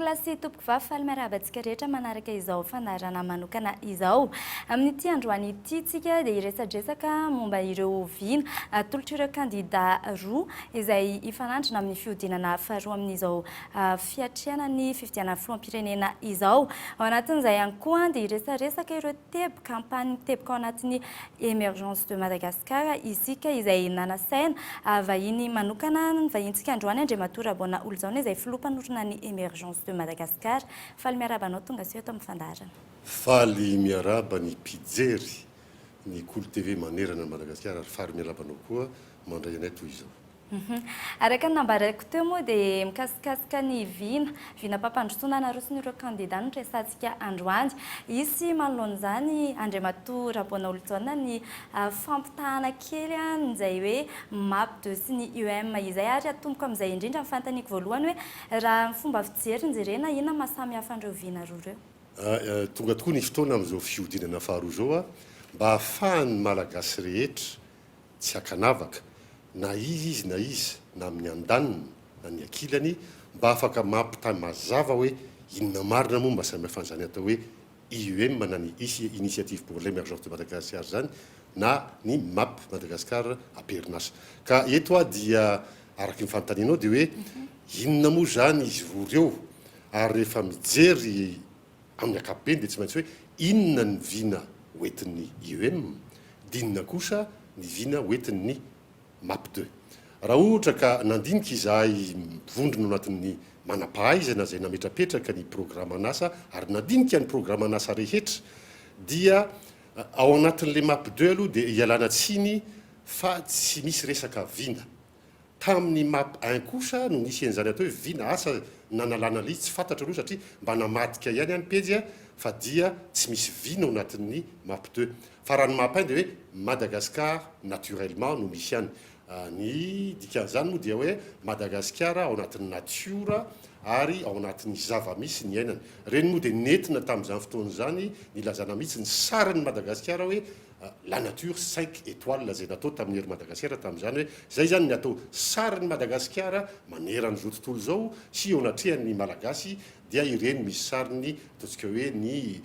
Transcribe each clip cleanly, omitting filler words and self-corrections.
Tompokolahy sy tompokovavy, faly miarahaba antsika rehetra manaraka izao fandaharana manokana izao. Amin'ity androany ity tsika dia hiresadresaka momba ireo vina atolotr'ireo kandida roa izay hifanandrina amin'ny fihodinana faharoa amin'izao fiatrehana ny fifidianana filoham-pirenena izao. Ao anatin'izay ihany koa dia hiresaresaka ireo teboka, ampahany teboka ao anatin'ny Emergence de Madagascar isika izay nanasaina vahiny manokana, ny vahintsika androany Andriamatoa Rabaona Olonjaona izay filoha mpanorina ny Emergence de Madagascar. Faly miarahaba anao tonga soa eto amin'ny fandaharana. Faly miarahaba ny mpijery ny Kolo TV manerana an'i Madagasikara ary faly miarahaba anao koa mandray anay toy izao. Araka ny nambarako teo moa dia mikasikasika ny vina, vinam-pampandrosoana naroson'ireo kandida no resahantsika androany. Hisy manoloana izany Andriamatoa Raboanaolojaona ny fampitahana kely an'izay hoe map deux sy ny UM izay ary atomboko amin'izay indrindra ny fanontaniako voalohany hoe raha ny fomba fijery no jerena inona no maha samy hafa an'ireo vina roa ireo? Tonga tokoa ny fotoana amin'izao fihodinana faharoa izao mba hahafahan'ny Malagasy rehetra tsy ankanavaka, na iza izy na iza, na amin'ny andaniny na ny ankilany, mba afaka mampitaha mazava hoe inona marina moa mba samihafa an'izany atao hoe IEM na ny Initiative pour l'Emergence de Madagascar izany na ny Map Madagascar am-perinasa. Ka eto aho dia araka ny fanontanianao dia hoe inona moa izany izy roa ireo ary rehefa mijery Amin'ny ankapobeny dia tsy maintsy hoe inona ny vina hoentin'ny IEM, dia inona kosa ny vina hoentin'ny Map deux. Raha ohatra ka nandinika izahay vondrona ao anatin'ny manam-pahaizana izay nametrapetraka ny programan'asa ary nandinika ny programan'asa rehetra dia ao anatin'ilay Map deux aloha dia ialana tsiny fa tsy misy resaka vina. Tamin'ny map un kosa no nisy an'izany atao hoe vina, asa nanalana ilay izy tsy fantatro aloha satria mba namadika ihany aho ny pejy fa dia tsy misy vina ao anatin'ny map deux. Fa raha ny map un dia hoe Madagascar naturellement no misy any. Ny dikan'izany moa dia hoe Madagasikara ao anatin'ny natiora ary ao anatin'ny zava-misy niainana. Ireny moa dia nentina tamin'izany fotoana izany nilazana mihitsy ny sarin'i Madagasikara hoe La nature cinq étoiles izay natao tamin'ny Air Madagascar tamin'izany hoe izay izany ny atao sarin'i Madagasikara manerana izao tontolo izao sy eo anatrehan'ny Malagasy dia ireny misy sariny ataontsika hoe ny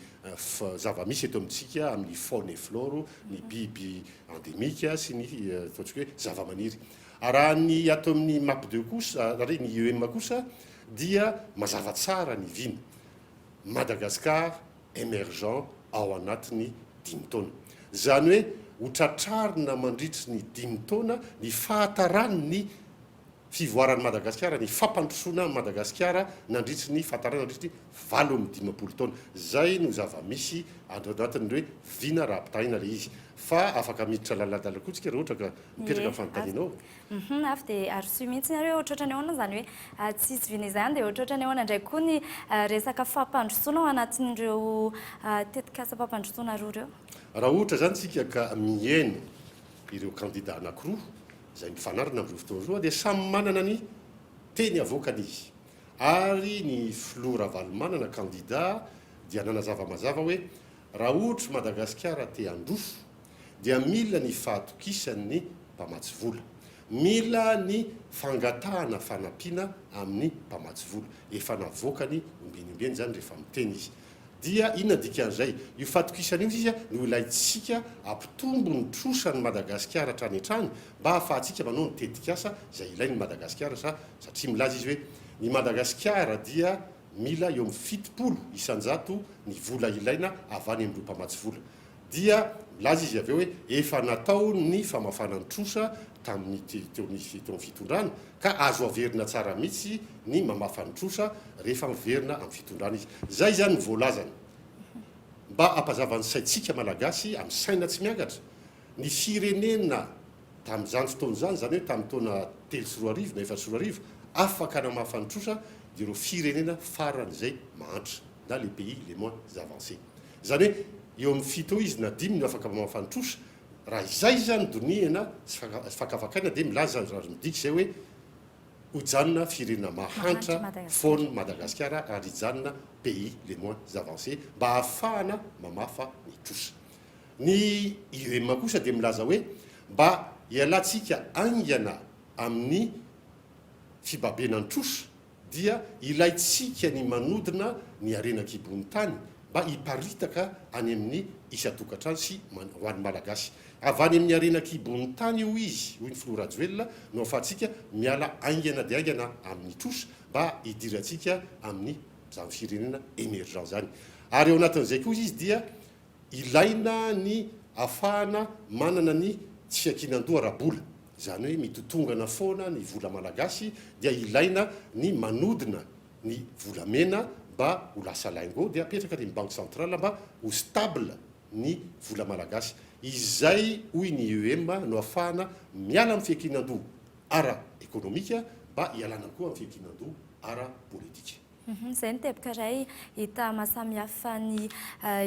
zava-misy eto amintsika amin'ny faune et flore, ny biby endémique sy ny ataontsika hoe zava-maniry. Raha ny ato amin'ny map deux kosa, ary ny IEM kosa dia mazava tsara ny vina. Madagascar émergent ao anatin'ny dimy taona. Izany hoe ho tratrarina mandritry ny dimy taona ny fahataran'ny fivoaran'i Madagasikara, ny fampandrosoana an'i Madagasikara nandritry ny fahatarana nandritry ny 58 taona. Izay no zava-misy ato anatin'ny hoe vina raha ampitahaina ilay izy. Fa afaka miditra laladalina koa tsika raha ohatra ka mipetraka ny fanontanianao. Hum avy dia arosoy mihitsy ary hoe ohatrohatrany ahoana izany hoe tsisy vina izany dia ohatrohatrany ahoana indray koa ny resaka fampandrosoana ao anatin'ireo tetikasam-pampandrosoana roa ireo? Raha ohatra izany isika ka mihaino ireo kandida anankiroa izay mifanarina amin'izao fotoana izao dia samy manana ny teny avoakany izy. Ary ny filoha Ravalomanana kandida dia nanazava mazava hoe raha ohatra Madagasikara te handroso dia mila ny fahatokisan'ny mpamatsy vola. Mila ny fangatahana fanampiana amin'ny mpamatsy vola. Efa navoakany ombieny ombieny izany rehefa miteny izy. Dia inona ny dikan'izay? Io fahatokisana io sisa no ilaintsika hampitombo ny trosan'i Madagasikara hatrany hatrany mba hahafahantsika manao ny tetikasa izay ilain'i Madagasikara sa satria milaza izy hoe ny Madagasikara dia mila eo amin'ny 70% ny vola ilaina avy any amin'ireo mpamatsy vola. Dia milaza izy avy eo hoe efa natao ny famafana ny trosa tamin'ny teo amin'ny teo amin'ny fitondrana ka azo averina tsara mihitsy ny mamafa ny trosa rehefa miverina amin'ny fitondrana izy. Izay izany ny voalazany. Mba hampazava ny saintsika Malagasy amin'ny saina tsy miangatra, ny firenena tamin'izany fotoana izany, izany hoe tamin'ny taona 2003 na 2004, afaka namafa ny trosa dia ireo firenena faran'izay mahantra na les pays les moins avancés. Izany hoe eo amin'ny fito eo izy na dimy no afaka mamafa ny trosa. Raha izay izany dinihina sy fakafakaina dia milaza ary midika izay hoe hojanona firenena mahantra foana Madagasikara ary hijanona pays les moins avancés mba hahafahana mamafa ny trosa. Ny IEM kosa dia milaza hoe mba hialantsika haingana amin'ny fibabena ny trosa. dia ilaintsika ny manodina ny harena an-kibon'ny tany mba hiparitaka any amin'ny isan-tokantrano sy ho an'ny Malagasy. Avy any amin'ny harena an-kibon'ny tany hoy izy, hoy ny Filoha Rajoelina, no ahafahantsika miala haingana dia haingana amin'ny trosa mba hidirantsika amin'ny izany firenena émergent izany. Ary ao anatin'izay koa izy dia ilaina ny ahafahana manana ny tsy fiankinan-doha ara-bola, izany hoe mitotongana foana ny vola malagasy dia ilaina ny manodina ny volamena mba ho lasa lingot dia apetraka any amin'ny banque centrale mba ho stable ny vola malagasy. Izay hoy ny IEM no ahafahana miala amin'ny fiankinan-doha ara-ekonomika mba hialana koa amin'ny fiankinan-doha ara-politika. Izay ny teboka iray hita mahasamihafa ny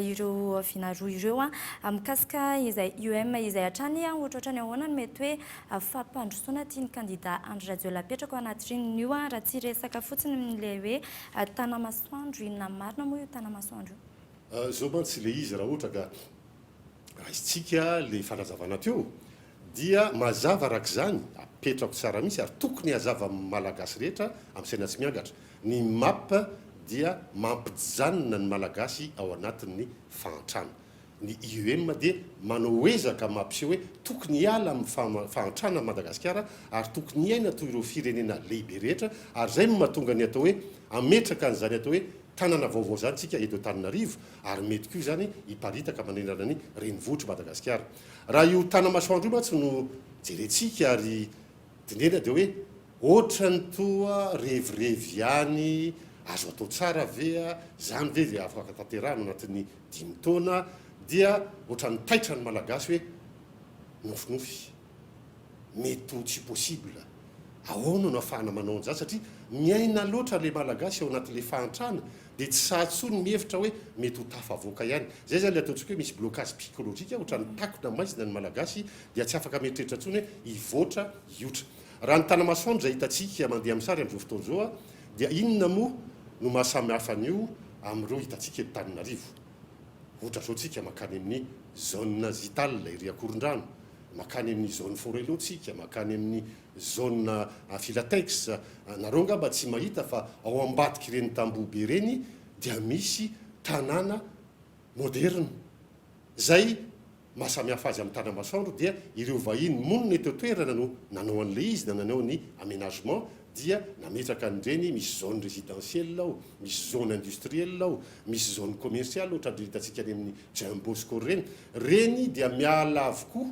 ireo vina roa ireo. Mikasika izay IEM izay hatrany, ohatrohatran'ny ahoana no mety hoe fampandrosoana tian'ny kandida Andry Rajoelina apetraka ao anatin'io raha tsy resaka fotsiny ilay hoe Tanamasoandro, inona marina moa io Tanamasoandro io? Izao mantsy ilay izy raha ohatra ka raisintsika ilay fanazavana teo dia mazava araka izany, apetrako tsara mihitsy ary tokony hazava amin'ny Malagasy rehetra amin'ny saina tsy miangatra, ny map dia mampijanona ny Malagasy ao anatin'ny fahantrana. Ny IEM dia manao ezaka mampiseho hoe tokony hiala amin'ny fahantrana Madagasikara ary tokony hiaina toy ireo firenena lehibe rehetra ary izay no mahatonga ny atao hoe hametraka an'izany atao hoe tanana vaovao izany tsika eto Antananarivo ary mety koa izany hiparitaka manerana ny renivohitr'i Madagasikara. Raha io Tanamasoandro io mantsy no jerentsika ary dinihina dia hoe ohatran'ny toa revirevy ihany, azo atao tsara ve, izany ve dia afaka tanterahina anatin'ny dimy taona, dia ohatran'ny taitra ny Malagasy hoe nofinofy. Mety ho tsy possible. Ahoana no afahana manao an'izany satria miaina loatra ilay Malagasy ao anatin'ilay fahantrana dia tsy sahy intsony mihevitra hoe mety ho tafavoaka ihany. Izay izany ilay ataontsika hoe misy blocage psychologique ohatran'ny takona maizina ny Malagasy dia tsy afaka mieritreritra intsony hoe hivoatra hiotra. Raha ny Tanamasoandro izay hitantsika mandeha amin'ny sary amin'izao fotoana izao dia inona moa no maha samy hafa an'io amin'ireo hitantsika eto Tananarivo? Ohatra izao tsika mankany amin'ny zone Zital ery Ankorondrano, Makany amin'ny zone Forello tsika, makany amin'ny zone Filatex, nareo angamba tsy mahita fa ao ambadik'ireny tamboho be ireny dia misy tanàna moderina. Izay maha samihafa azy amin'ny Tanamasoandro dia ireo vahiny monina eto an-toerana no nanao an'ilay izy na nanao ny aménagement dia nametraka an'ireny, misy zone résidentielle ao, misy zone industrielle ao, misy zone commerciale ohatran'ireny hitantsika any amin'ny Jumbo Score ireny. Ireny dia miala avokoa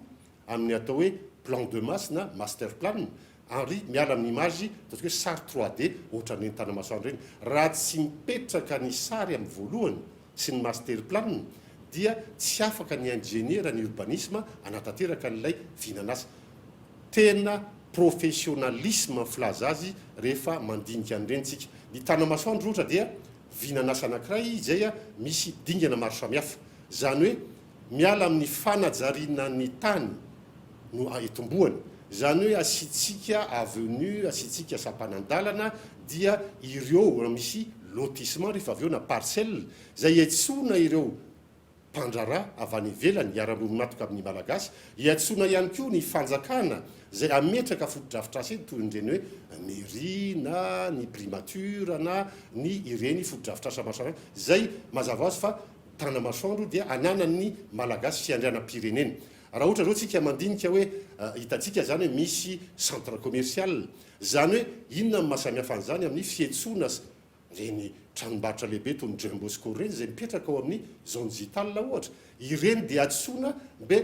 amin'ny atao hoe plan de masse na master plan ary miala amin'ny image ataontsika hoe sary trois D ohatran'ireny Tanamasoandro ireny. Raha tsy mipetraka ny sary amin'ny voalohany sy ny master plan dia tsy afaka ny injeniera ny urbanisme hanatanteraka an'ilay vinan'asa. Tena professionnalisme ny filaza azy rehefa mandinika an'ireny tsika. Ny Tanamasoandro ohatra dia vinan'asa anankiray izay misy dingana maro samihafa. Izany hoe miala amin'ny fanajariana ny tany no itomboany. Izany hoe asiantsika avenue, asiantsika sampanan-dalana dia ireo misy lotissement rehefa avy eo na parcelle izay iantsoana ireo mpandraharaha avy any ivelany hiara-miombon'antoka amin'ny Malagasy. Iantsoana ihany koa ny fanjakana izay hametraka fotodrafitrasa eny toy ny ireny hoe mairie na ny primature na ny ireny fotodrafitrasa maro samihafa izay mazava ho azy fa Tanamasoandro dia ananan'ny Malagasy fiandrianam-pirenena. Raha ohatra izao tsika mandinika hoe hitantsika izany hoe misy centre commercial, izany hoe inona no mahasamihafa an'izany amin'ny fiantsoana ireny tranombarotra lehibe toy ny Jumbo Score ireny izay mipetraka ao amin'ny zone Zital ohatra, ireny dia antsoina mbe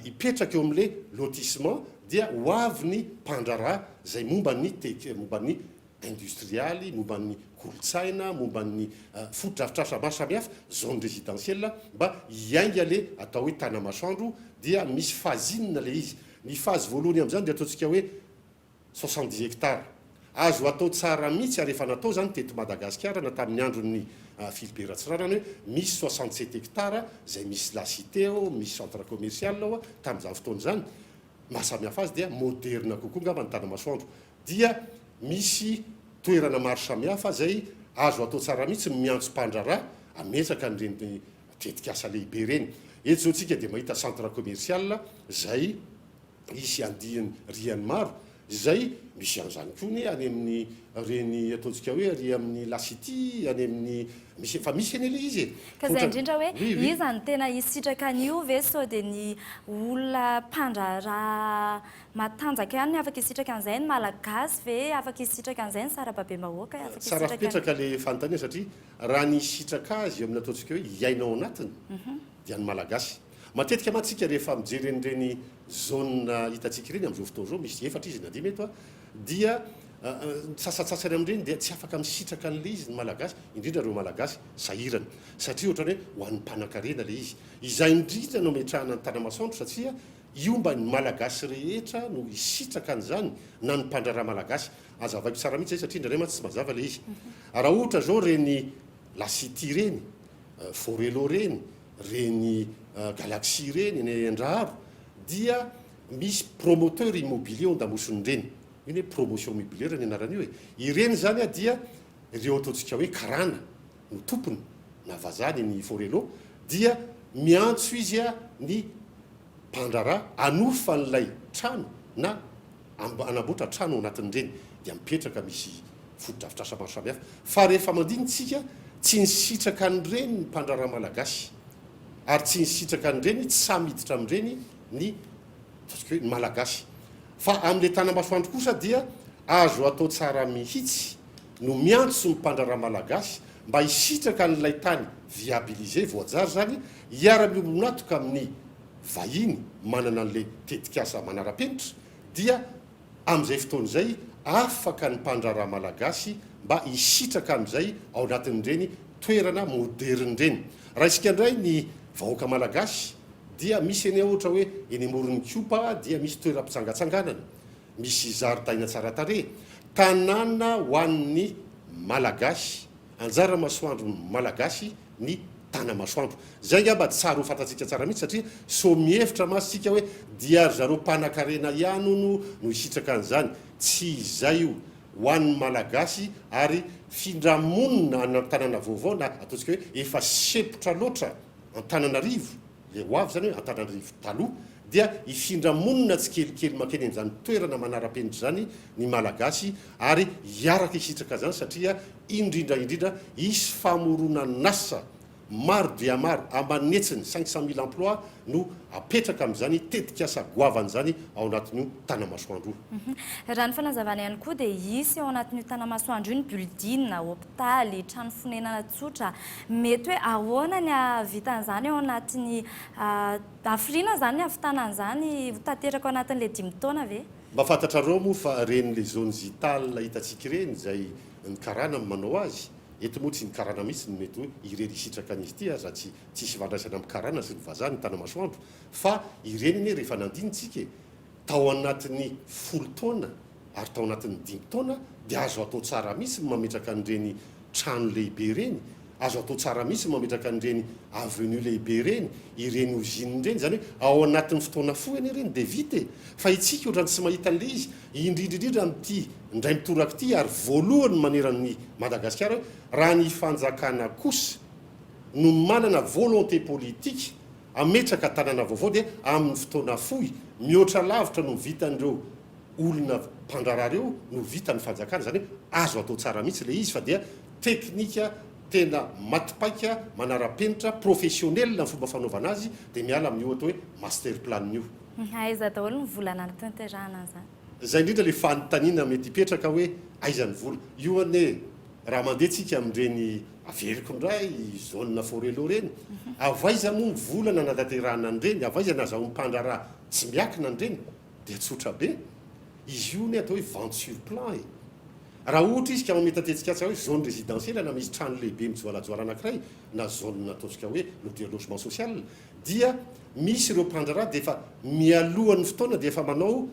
hipetraka eo amin'ilay lotissement dia ho avy ny mpandraharaha izay momba ny momba ny industrialy, momba ny kolontsaina, momba ny fotodrafitrasa maro samihafa, zone résidentielle mba hiainga le atao hoe Tanamasoandro dia misy phase inona le izy. Ny phase voalohany amin'izany dia ataontsika hoe 70 hectares. Azo atao tsara mihitsy ary efa natao izany teto Madagasikara na tamin'ny andron'ny Philibert Ratsiranana hoe misy 67 hectares izay misy la cité ao, misy centre commercial ao tamin'izany fotoana izany. Maha samihafa azy dia moderina kokoa angamba ny Tanamasoandro. Dia misy toerana maro samihafa izay azo atao tsara mihitsy ny miantso mpandraharaha hametraka an'ireny tetikasa lehibe ireny. Eto izao tsika dia mahita centre commercial izay hisy andiany rihany maro. Izay misy an'izany koa anie any amin'ny ireny ataontsika hoe ary amin'ny La City, any amin'ny misy efa misy anie ilay izy e. Ka izay indrindra hoe Oui, oui. iza no tena hisitraka an'io ve sao dia ny olona mpandraharaha matanjaka ihany no afaka hisitraka an'izay, ny Malagasy ve afaka hisitraka an'izay, ny sarababem-bahoaka afaka Tsara hisitraka. fipetraka ilay fanontaniana satria raha ny hisitraka azy eo amin'ny ataontsika hoe hiaina ao anatiny dia ny Malagasy. Matetika mantsy isika rehefa mijery an'ireny zone hitantsika ireny amin'izao fotoana izao, misy efatra izy na dimy eto, dia ny sasantsasany amin'ireny dia tsy afaka misitraka an'ilay izy ny Malagasy, indrindra ireo Malagasy sahirana, satria ohatran'ny hoe ho an'ny mpanankarena ilay izy. Izay indrindra no ametrahana ny Tanamasoandro satria io mba ny Malagasy rehetra no hisitraka an'izany na ny mpandraharaha Malagasy. Hazavaiko tsara mihitsy izay satria indraindray mantsy tsy mazava ilay izy. Raha ohatra izao ireny La City ireny, Forello ireny, ireny Galaxy ireny eny Andraharo dia misy promoteur immobilier ao an-damosin'ireny. Io anie promotion immobilière ny anaran'io e. Ireny izany dia ireo ataontsika hoe karana no tompony na vazaha ny eny Forello dia miantso izy ny mpandraharaha hanofa an'ilay trano na hanamboatra trano ao anatin'ireny dia mipetraka misy fotodrafitrasa maro samihafa fa rehefa mandinika tsika tsy nisitraka an'ireny ny mpandraharaha malagasy ary tsy nisitraka an'ireny tsy sahy miditra amin'ireny ny ataontsika hoe ny malagasy fa amin'ilay tanamasoandro kosa dia azo atao tsara mihitsy no miantso ny mpandraharaha malagasy mba hisitraka an'ilay tany viabilisé voajary izany hiara-miombon'antoka amin'ny vahiny manana an'ilay tetikasa manara-penitra dia amin'izay fotoana izay afaka ny mpandraharaha malagasy mba hisitraka amin'izay ao anatin'ireny toerana moderina ireny. Raha isika indray ny vahoaka malagasy dia misy anie ohatra hoe eny amoron'ny Kopa dia misy toeram-pitsangatsanganana, misy zaridaina tsara tarehy, tanàna ho an'ny malagasy. Anjara masoandro malagasy ny Tanamasoandro. Zay angamba tsara ho fantatsika tsara mihitsy satria sao mihevitra mantsy tsika hoe dia ry zareo mpanakarena ihany hono no hisitraka an'izany. Tsy izay io. Ho an'ny Malagasy ary findramonina any an-tanàna vaovao na ataontsika hoe efa sempotra loatra Antananarivo, ilay ho avy izany hoe Antananarivo taloha, dia hifindra monina tsikelikely mankeny amin'izany toerana manara-penitra izany ny Malagasy ary hiaraka hisitraka izany satria indrindra indrindra hisy famoronan'asa maro dia maro aman'hetsiny, 500 mille emplois, no apetraka amin'izany tetikasa goavana izany ao anatin'io Tanamasoandro io. Raha ny fanazavana ihany koa dia hisy ao anatin'io Tanamasoandro io ny building, hopitaly, trano fonenana tsotra. Mety hoe ahoana ny hahavitan'izany ao anatin'ny Hafiriana izany ny hahavitana an'izany ho tanteraka ao anatin'ilay dimy taona ve? Mba fantatrareo moa fa ireny le zone zital hitantsika ireny izay ny karana no manao azy, eto moa tsy ny karana mihitsy no mety hoe irery hisitraka an'izy ity aza tsy tsisy ifandraisana amin'ny karana sy ny vazaha ny tanamasoandro fa ireny anie rehefa nandinitsika e! Tao anatin'ny folo taona ary tao anatin'ny dimy taona dia azo atao tsara mihitsy ny mametraka an'ireny trano lehibe ireny, azo atao tsara mihitsy ny mametraka an'ireny avenue lehibe ireny, ireny usine ireny, izany hoe ao anatin'ny fotoana fohy anie ireny dia vita e! Fa itsika ohatran'ny tsy mahita an'ilay izy, indrindra indrindra amin'ity indray mitoraka ity ary voalohany maneran'i Madagasikara hoe raha ny fanjakana kosa no manana volonté politique Hametraka tanàna vaovao dia amin'ny fotoana fohy, mihoatra lavitra noho vitan'ireo olona mpandraharaha ireo no vitan'ny fanjakana, izany hoe azo atao tsara mihitsy ilay izy fa dia teknika tena maty paika, manara-penitra, professionnel ny fomba fanaovana azy dia miala amin'io atao hoe master plan io. Aiza daholo ny vola nanatanterahana an'izany? Izay indrindra ilay fanontaniana mety hipetraka hoe aiza ny vola? Io anie raha mandeha tsika amin'ireny averiko indray zone forello ireny, avy aiza moa ny vola nanatanterahana an'ireny, avy aiza nazahoan'ny mpandraharaha tsy miakina an'ireny? Dia tsotra be, izy io anie atao hoe vente sur plan e! Raha ohatra izy ka mamita tetikasa hoe zone résidentielle na misy trano lehibe mijoalajoala anankiray na zone ataontsika hoe logement social dia misy ireo mpandraharaha dia efa mialohan'ny fotoana dia efa manao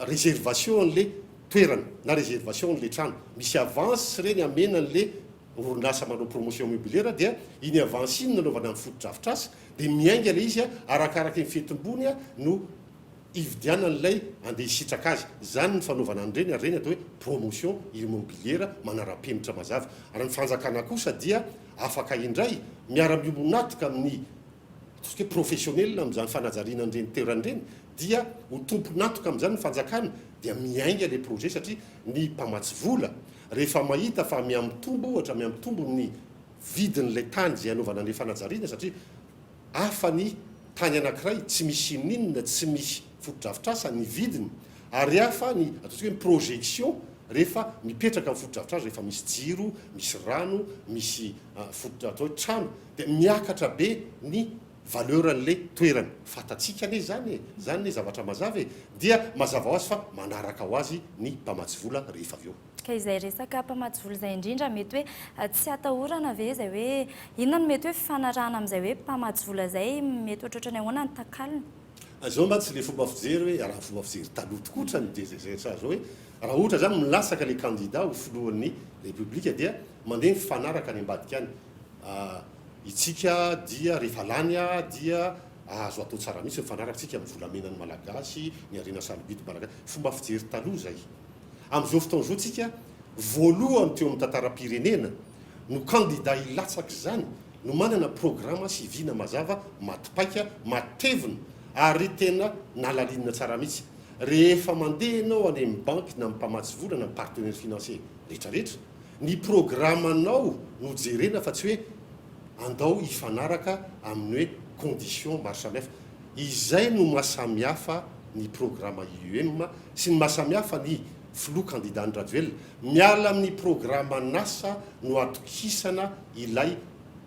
réservation an'le toerana na réservation an'le trano, misy avance ireny amena an'le orinasa manao promotion immobilière dia iny avance iny no anaovana ny fotodrafitrasa dia miainga ilay izy arakaraky ny fetimbony no hividianan'ilay andeha hisitraka azy, izany ny fanaovana an'ireny ary ireny atao hoe promotion immobilière manara-penitra mazava. Ary ny fanjakana kosa dia afaka indray miara-miombon'antoka amin'ny ataontsika hoe professionnel amin'izany fanajariana an'ireny toerana ireny. dia ho tompon'antoka amin'izany ny fanjakana dia miainga ilay projet satria ny mpamatsy vola rehefa mahita fa mihamitombo ohatra mihamitombo ny vidin'ilay tany izay hanaovana an'ilay fanajariana satria hafa ny tany anankiray tsy misy inoninona tsy misy fotodrafitrasa ny vidiny ary hafa ny ataontsika hoe ny projection rehefa mipetraka ny fotodrafitrasa rehefa misy jiro misy rano misy fototra atao hoe trano dia miakatra be ny valeur an'le toerana. Fantatsika anie izany e! Izany anie zavatra mazava e! Dia mazava ho azy fa manaraka ho azy ny mpamatsy vola rehefa avy eo. Ka izay resaka mpamatsy vola izay indrindra mety hoe tsy atahorana ve izay hoe inona no mety hoe fifanarahana amin'izay hoe mpamatsy vola izay mety ohatrohatran'ny ahoana ny takalony? Izao mantsy ilay fomba fijery hoe raha fomba fijery taloha tokoa otrany dia izay zay zao hoe raha ohatra izany milatsaka ilay candidat ho filohan'ny Repoblika dia mandeha mifanaraka any ambadika any. Itsika dia rehefa lany dia azo atao tsara mihitsy mifanaraka tsika amin'ny volamenan'ny Malagasy, ny harena sarobidy Malagasy. Fomba fijery taloha izay. Amin'izao fotoana izao tsika voalohany teo amin'ny tantaram-pirenena no kandida hilatsaka izany no manana programa sy vina mazava maty paika, matevina ary tena nalalinina tsara mihitsy. Rehefa mandeha ianao any amin'ny banky na amin'ny mpamatsy vola na amin'ny partenaire financier rehetrarehetra, Ny programanao no jerena fa tsy hoe andao hifanaraka amin'ny hoe conditions maro samihafa. Izay no maha samihafa ny programa IEM sy ny maha samihafa ny filoha kandida Andry Rajoelina. Miala amin'ny programan'asa no atokisana ilay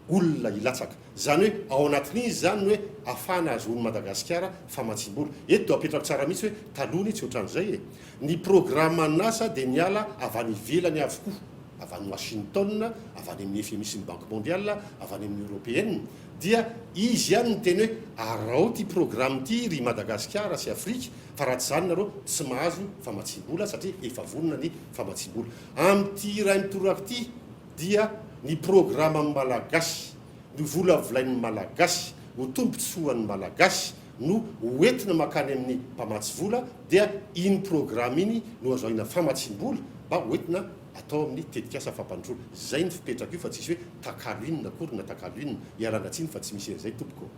olona hilatsaka. Izany hoe ao anatin'iny izany ny hoe ahafahana ahazoan'i Madagasikara famatsiam-bola. Eto dia apetrako tsara mihitsy hoe taloha anie tsy ohatran'izay e. Ny programan'asa dia niala avy any ivelany avokoa, avy any Washington, avy any amin'ny FMI sy ny Banque Mondiale, avy any amin'ny Européenne. Dia izy ihany niteny hoe araho ity programme ity ry Madagasikara sy Afrika fa raha tsy izany nareo tsy mahazo famatsiam-bola satria efa vonona ny famatsiam-bola. Amin'ity iray mitoraka ity dia ny programan'ny Malagasy, ny volavolain'ny Malagasy, ho tombontsoan'ny Malagasy no ho entina mankany amin'ny mpamatsy vola dia iny programa iny no azahoina famatsiam-bola mba ho entina atao amin'ny tetikasa fampandrosoana. Izay ny fipetraka io fa tsisy hoe takalo inona akory na takalo inona. Ialana tsiny fa tsy misy an'izay tompoko.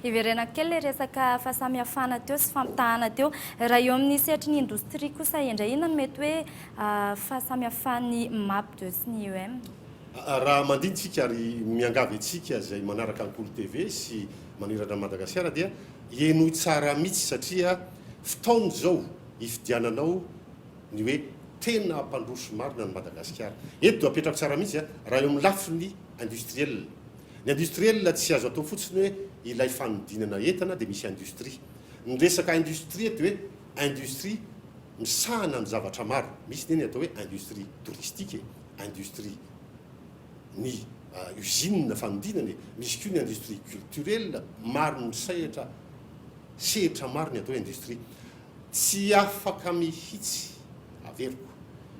Hiverenako kely ilay resaka fahasamihafana teo sy fampitahana teo. Raha eo amin'ny sehatry ny indostria kosa indray, inona no mety hoe fahasamihafan'ny map 2 sy ny IEM? Raha mandinika isika ary miangavy antsika izay manaraka ny Kolo TV sy manerana an'i Madagasikara dia henoy tsara mihitsy satria fotoana izao hifidiananao ny hoe tena hampandroso marina an'i Madagasikara. Eto dia apetrako tsara mihitsy raha eo amin'ny lafiny industriel. Ny industriel tsy azo atao fotsiny hoe ilay fanodinana entana dia misy industrie. Ny resaka industrie dia hoe industrie misahana amin'ny zavatra maro. Misy anie ny atao hoe industrie touristique e, industrie ny usine fanodinana e, misy koa ny industrie culturelle, maro ny sehatra, sehatra maro ny atao hoe industrie. Tsy afaka mihitsy, averiko,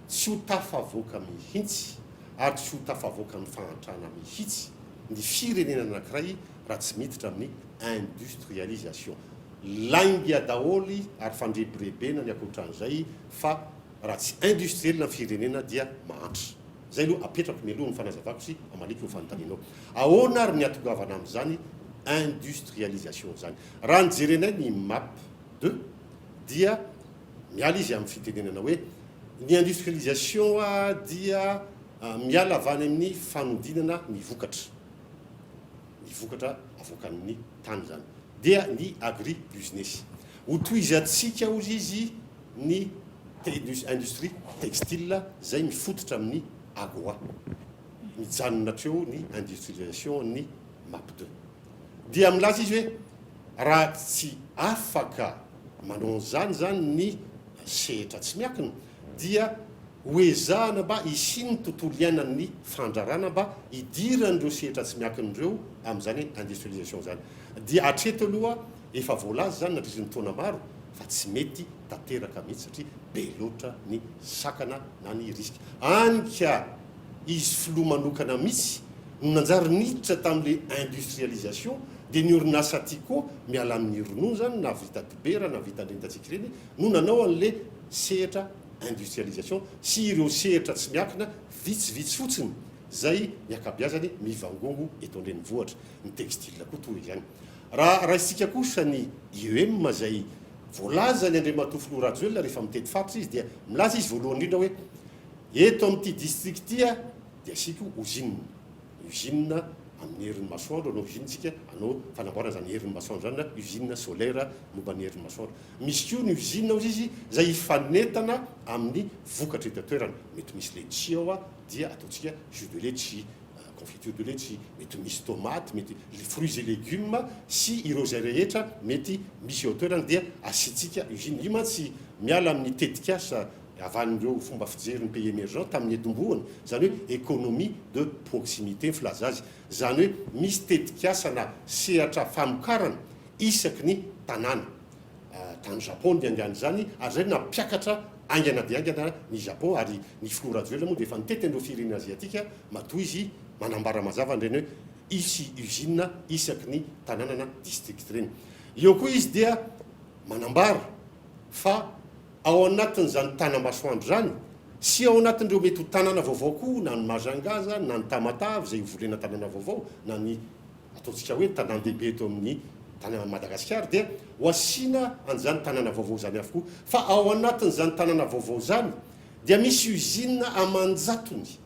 tsy ho tafavoaka mihitsy ary tsy ho tafavoaka amin'ny fahantrana mihitsy ny firenena anankiray raha tsy miditra amin'ny industrialisation. Lainga daholo ary fandrebirebena ny ankoatran'izay fa raha tsy industriel ny firenena dia mahantra. Izay aloha apetrako mialoha ny fanazavako sy hamaliako ny fanontanianao. Ahoana ary ny hatongavana amin'izany industrialisation izany? Raha ny jerenay ny map 2 dia miala izy amin'ny fitenenana hoe ny industrialisation dia miala avy any amin'ny fanodinana ny vokatra, ny vokatra avoakan'ny tany izany dia ny agri business. Ho tohizantsika hozy izy ny industrie textile izay mifototra amin'ny AGOA. Mijanona hatreo ny industrialisation ny map 2. Dia milaza izy hoe raha tsy afaka manao an'izany izany ny sehatra tsy miankina dia ho ezahana mba hisian'ny tontolo iainan'ny fandrarana mba hidiran'ireo sehatra tsy miankina ireo amin'izany industrialisation izany. Dia hatreto aloha efa voalaza izany nandritry ny taona maro fa tsy mety tanteraka mihitsy satria be loatra ny sakana na ny risque. Any ka izy filoha manokana mihitsy no nanjary niditra tamin'ilay industrialisation dia ny orinasa Tiko miala amin'ny ronono izany na vita dibera na vita an'ireny hitantsika ireny no nanao an'ilay sehatra industrialisation sy ireo sehatra tsy miankina vitsivitsy fotsiny izay ny ankabiazany mivangongo eto an-drenivohitra. Ny textile koa toa izany. Raha raisintsika kosa ny IEM izay. Voalazan'i Andriamatoa Filoha Rajoelina rehefa mitety faritra izy dia milaza izy voalohany indrindra hoe eto amin'ity district ity dia asiako ozinina. Usine amin'ny herin'ny masoandro, hanao usine isika hanao fanamboarana izany herin'ny masoandro izany na usine solaire momba ny herin'ny masoandro. Misy koa ny usine hozy izy izay hifanentana amin'ny vokatra eto an-toerana. Mety misy letchi ao dia ataontsika jus de letchi, confiture de letchi, mety misy tomate, mety fruits et légumes sy ireo izay rehetra mety misy eo an-toerana dia asiantsika usine. Io mantsy miala amin'ny tetikasa Avy amin'ireo fomba fijerin'ny pays émergent tamin'ny etombohany, izany hoe économie de proximité ny filaza azy. Izany hoe misy tetikasa na sehatra famokarana isaky ny tanàna. Tany Japon no niangan'izany ary izay no nampiakatra haingana dia haingana ny Japon ary ny filoha Rajoelina moa dia efa nitety an'ireo firenena aziatika matoa izy manambara mazava an'ireny hoe hisy usine isaky ny tanàna na district ireny. Eo koa izy dia manambara fa Ao anatin'izany Tanamasoandro izany, sy ao anatin'ireo mety ho tanàna vaovao koa, na ny Majunga izany, na ny Tamatave izay hovolena tanàna vaovao, na ny ataontsika hoe tanàn-dehibe eto amin'ny tanànan'i Madagasikara, dia ho asiana an'izany tanàna vaovao izany avokoa. Fa ao anatin'izany tanàna vaovao izany dia misy usine aman-jatony.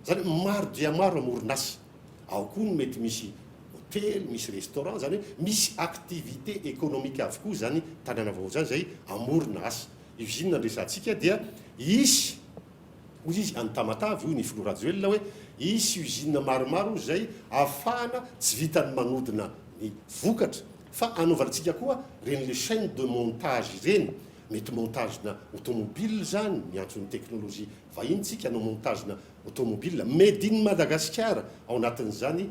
Izany hoe maro dia maro amin'ny orinasa. Ao koa ny mety misy hotely, misy restaurant, izany hoe misy activité économique avokoa izany tanàna vaovao izany izay hamorona asa. Usine no resahantsika dia hisy, hoy izy, any Tamatave, hoy ny filoha Rajoelina hoe hisy usine maromaro izay ahafahana tsy vitan'ny manodina ny vokatra fa hanaovantsika koa ireny le chaine de montage ireny, mety montage-na automobile izany, miantso ny teknolojia vahiny tsika hanao montage-na automobile made in Madagasikara ao anatin'izany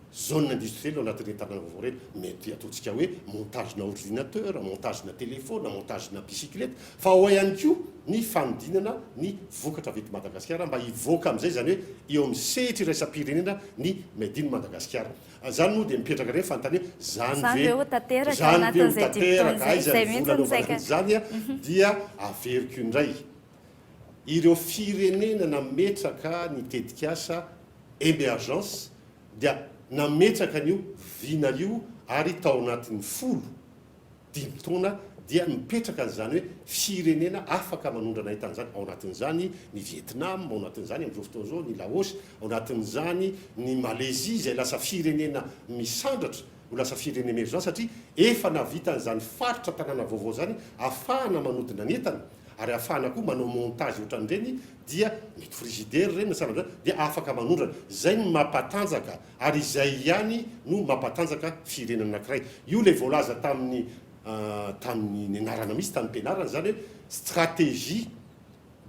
zone industrielle ao anatin'ireny tanàna vaovao ireny, mety ataontsika hoe montage-na ordinateur, montage-na téléphone, montage-na bicyclette, fa ao ihany koa ny fanodinana ny vokatra avy eto Madagasikara mba hivoaka amin'izay izany hoe eo amin'ny sehitra iraisam-pirenena ny made in Madagasikara. Izany moa dia mipetraka indray ny fanontaniana hoe izany Izany ve ve ho tanteraka ao izany ve ho anatin'izay dimy taona tanteraka, izay? aiza Izay ny mihitsy vola no anaovana saika. an'izany dia averiko indray. Ireo firenena nametraka ny tetikasa Emergence dia nametraka an'io vina io ary tao anatin'ny folo, dimy taona dia mipetraka an'izany hoe firenena afaka manondrana entana izany, ao anatin'izany ny Vietnam, ao anatin'izany amin'izao fotoana izao ny Laos, ao anatin'izany ny Malaisie izay lasa firenena misandratra ho lasa firenena emergent satria efa nahavita an'izany faritra tanàna vaovao izany ahafahana manodina ny entana. ary ahafahana koa manao montage ohatran'ireny dia mety frigidaire ireny na sahala amin'izany dia afaka manondrana, izay no mampatanjaka ary izay ihany no mampatanjaka firenena anankiray, io ilay voalaza tamin'ny tamin'ny nianarana mihitsy tamin'ny mpianarana izany hoe stratégie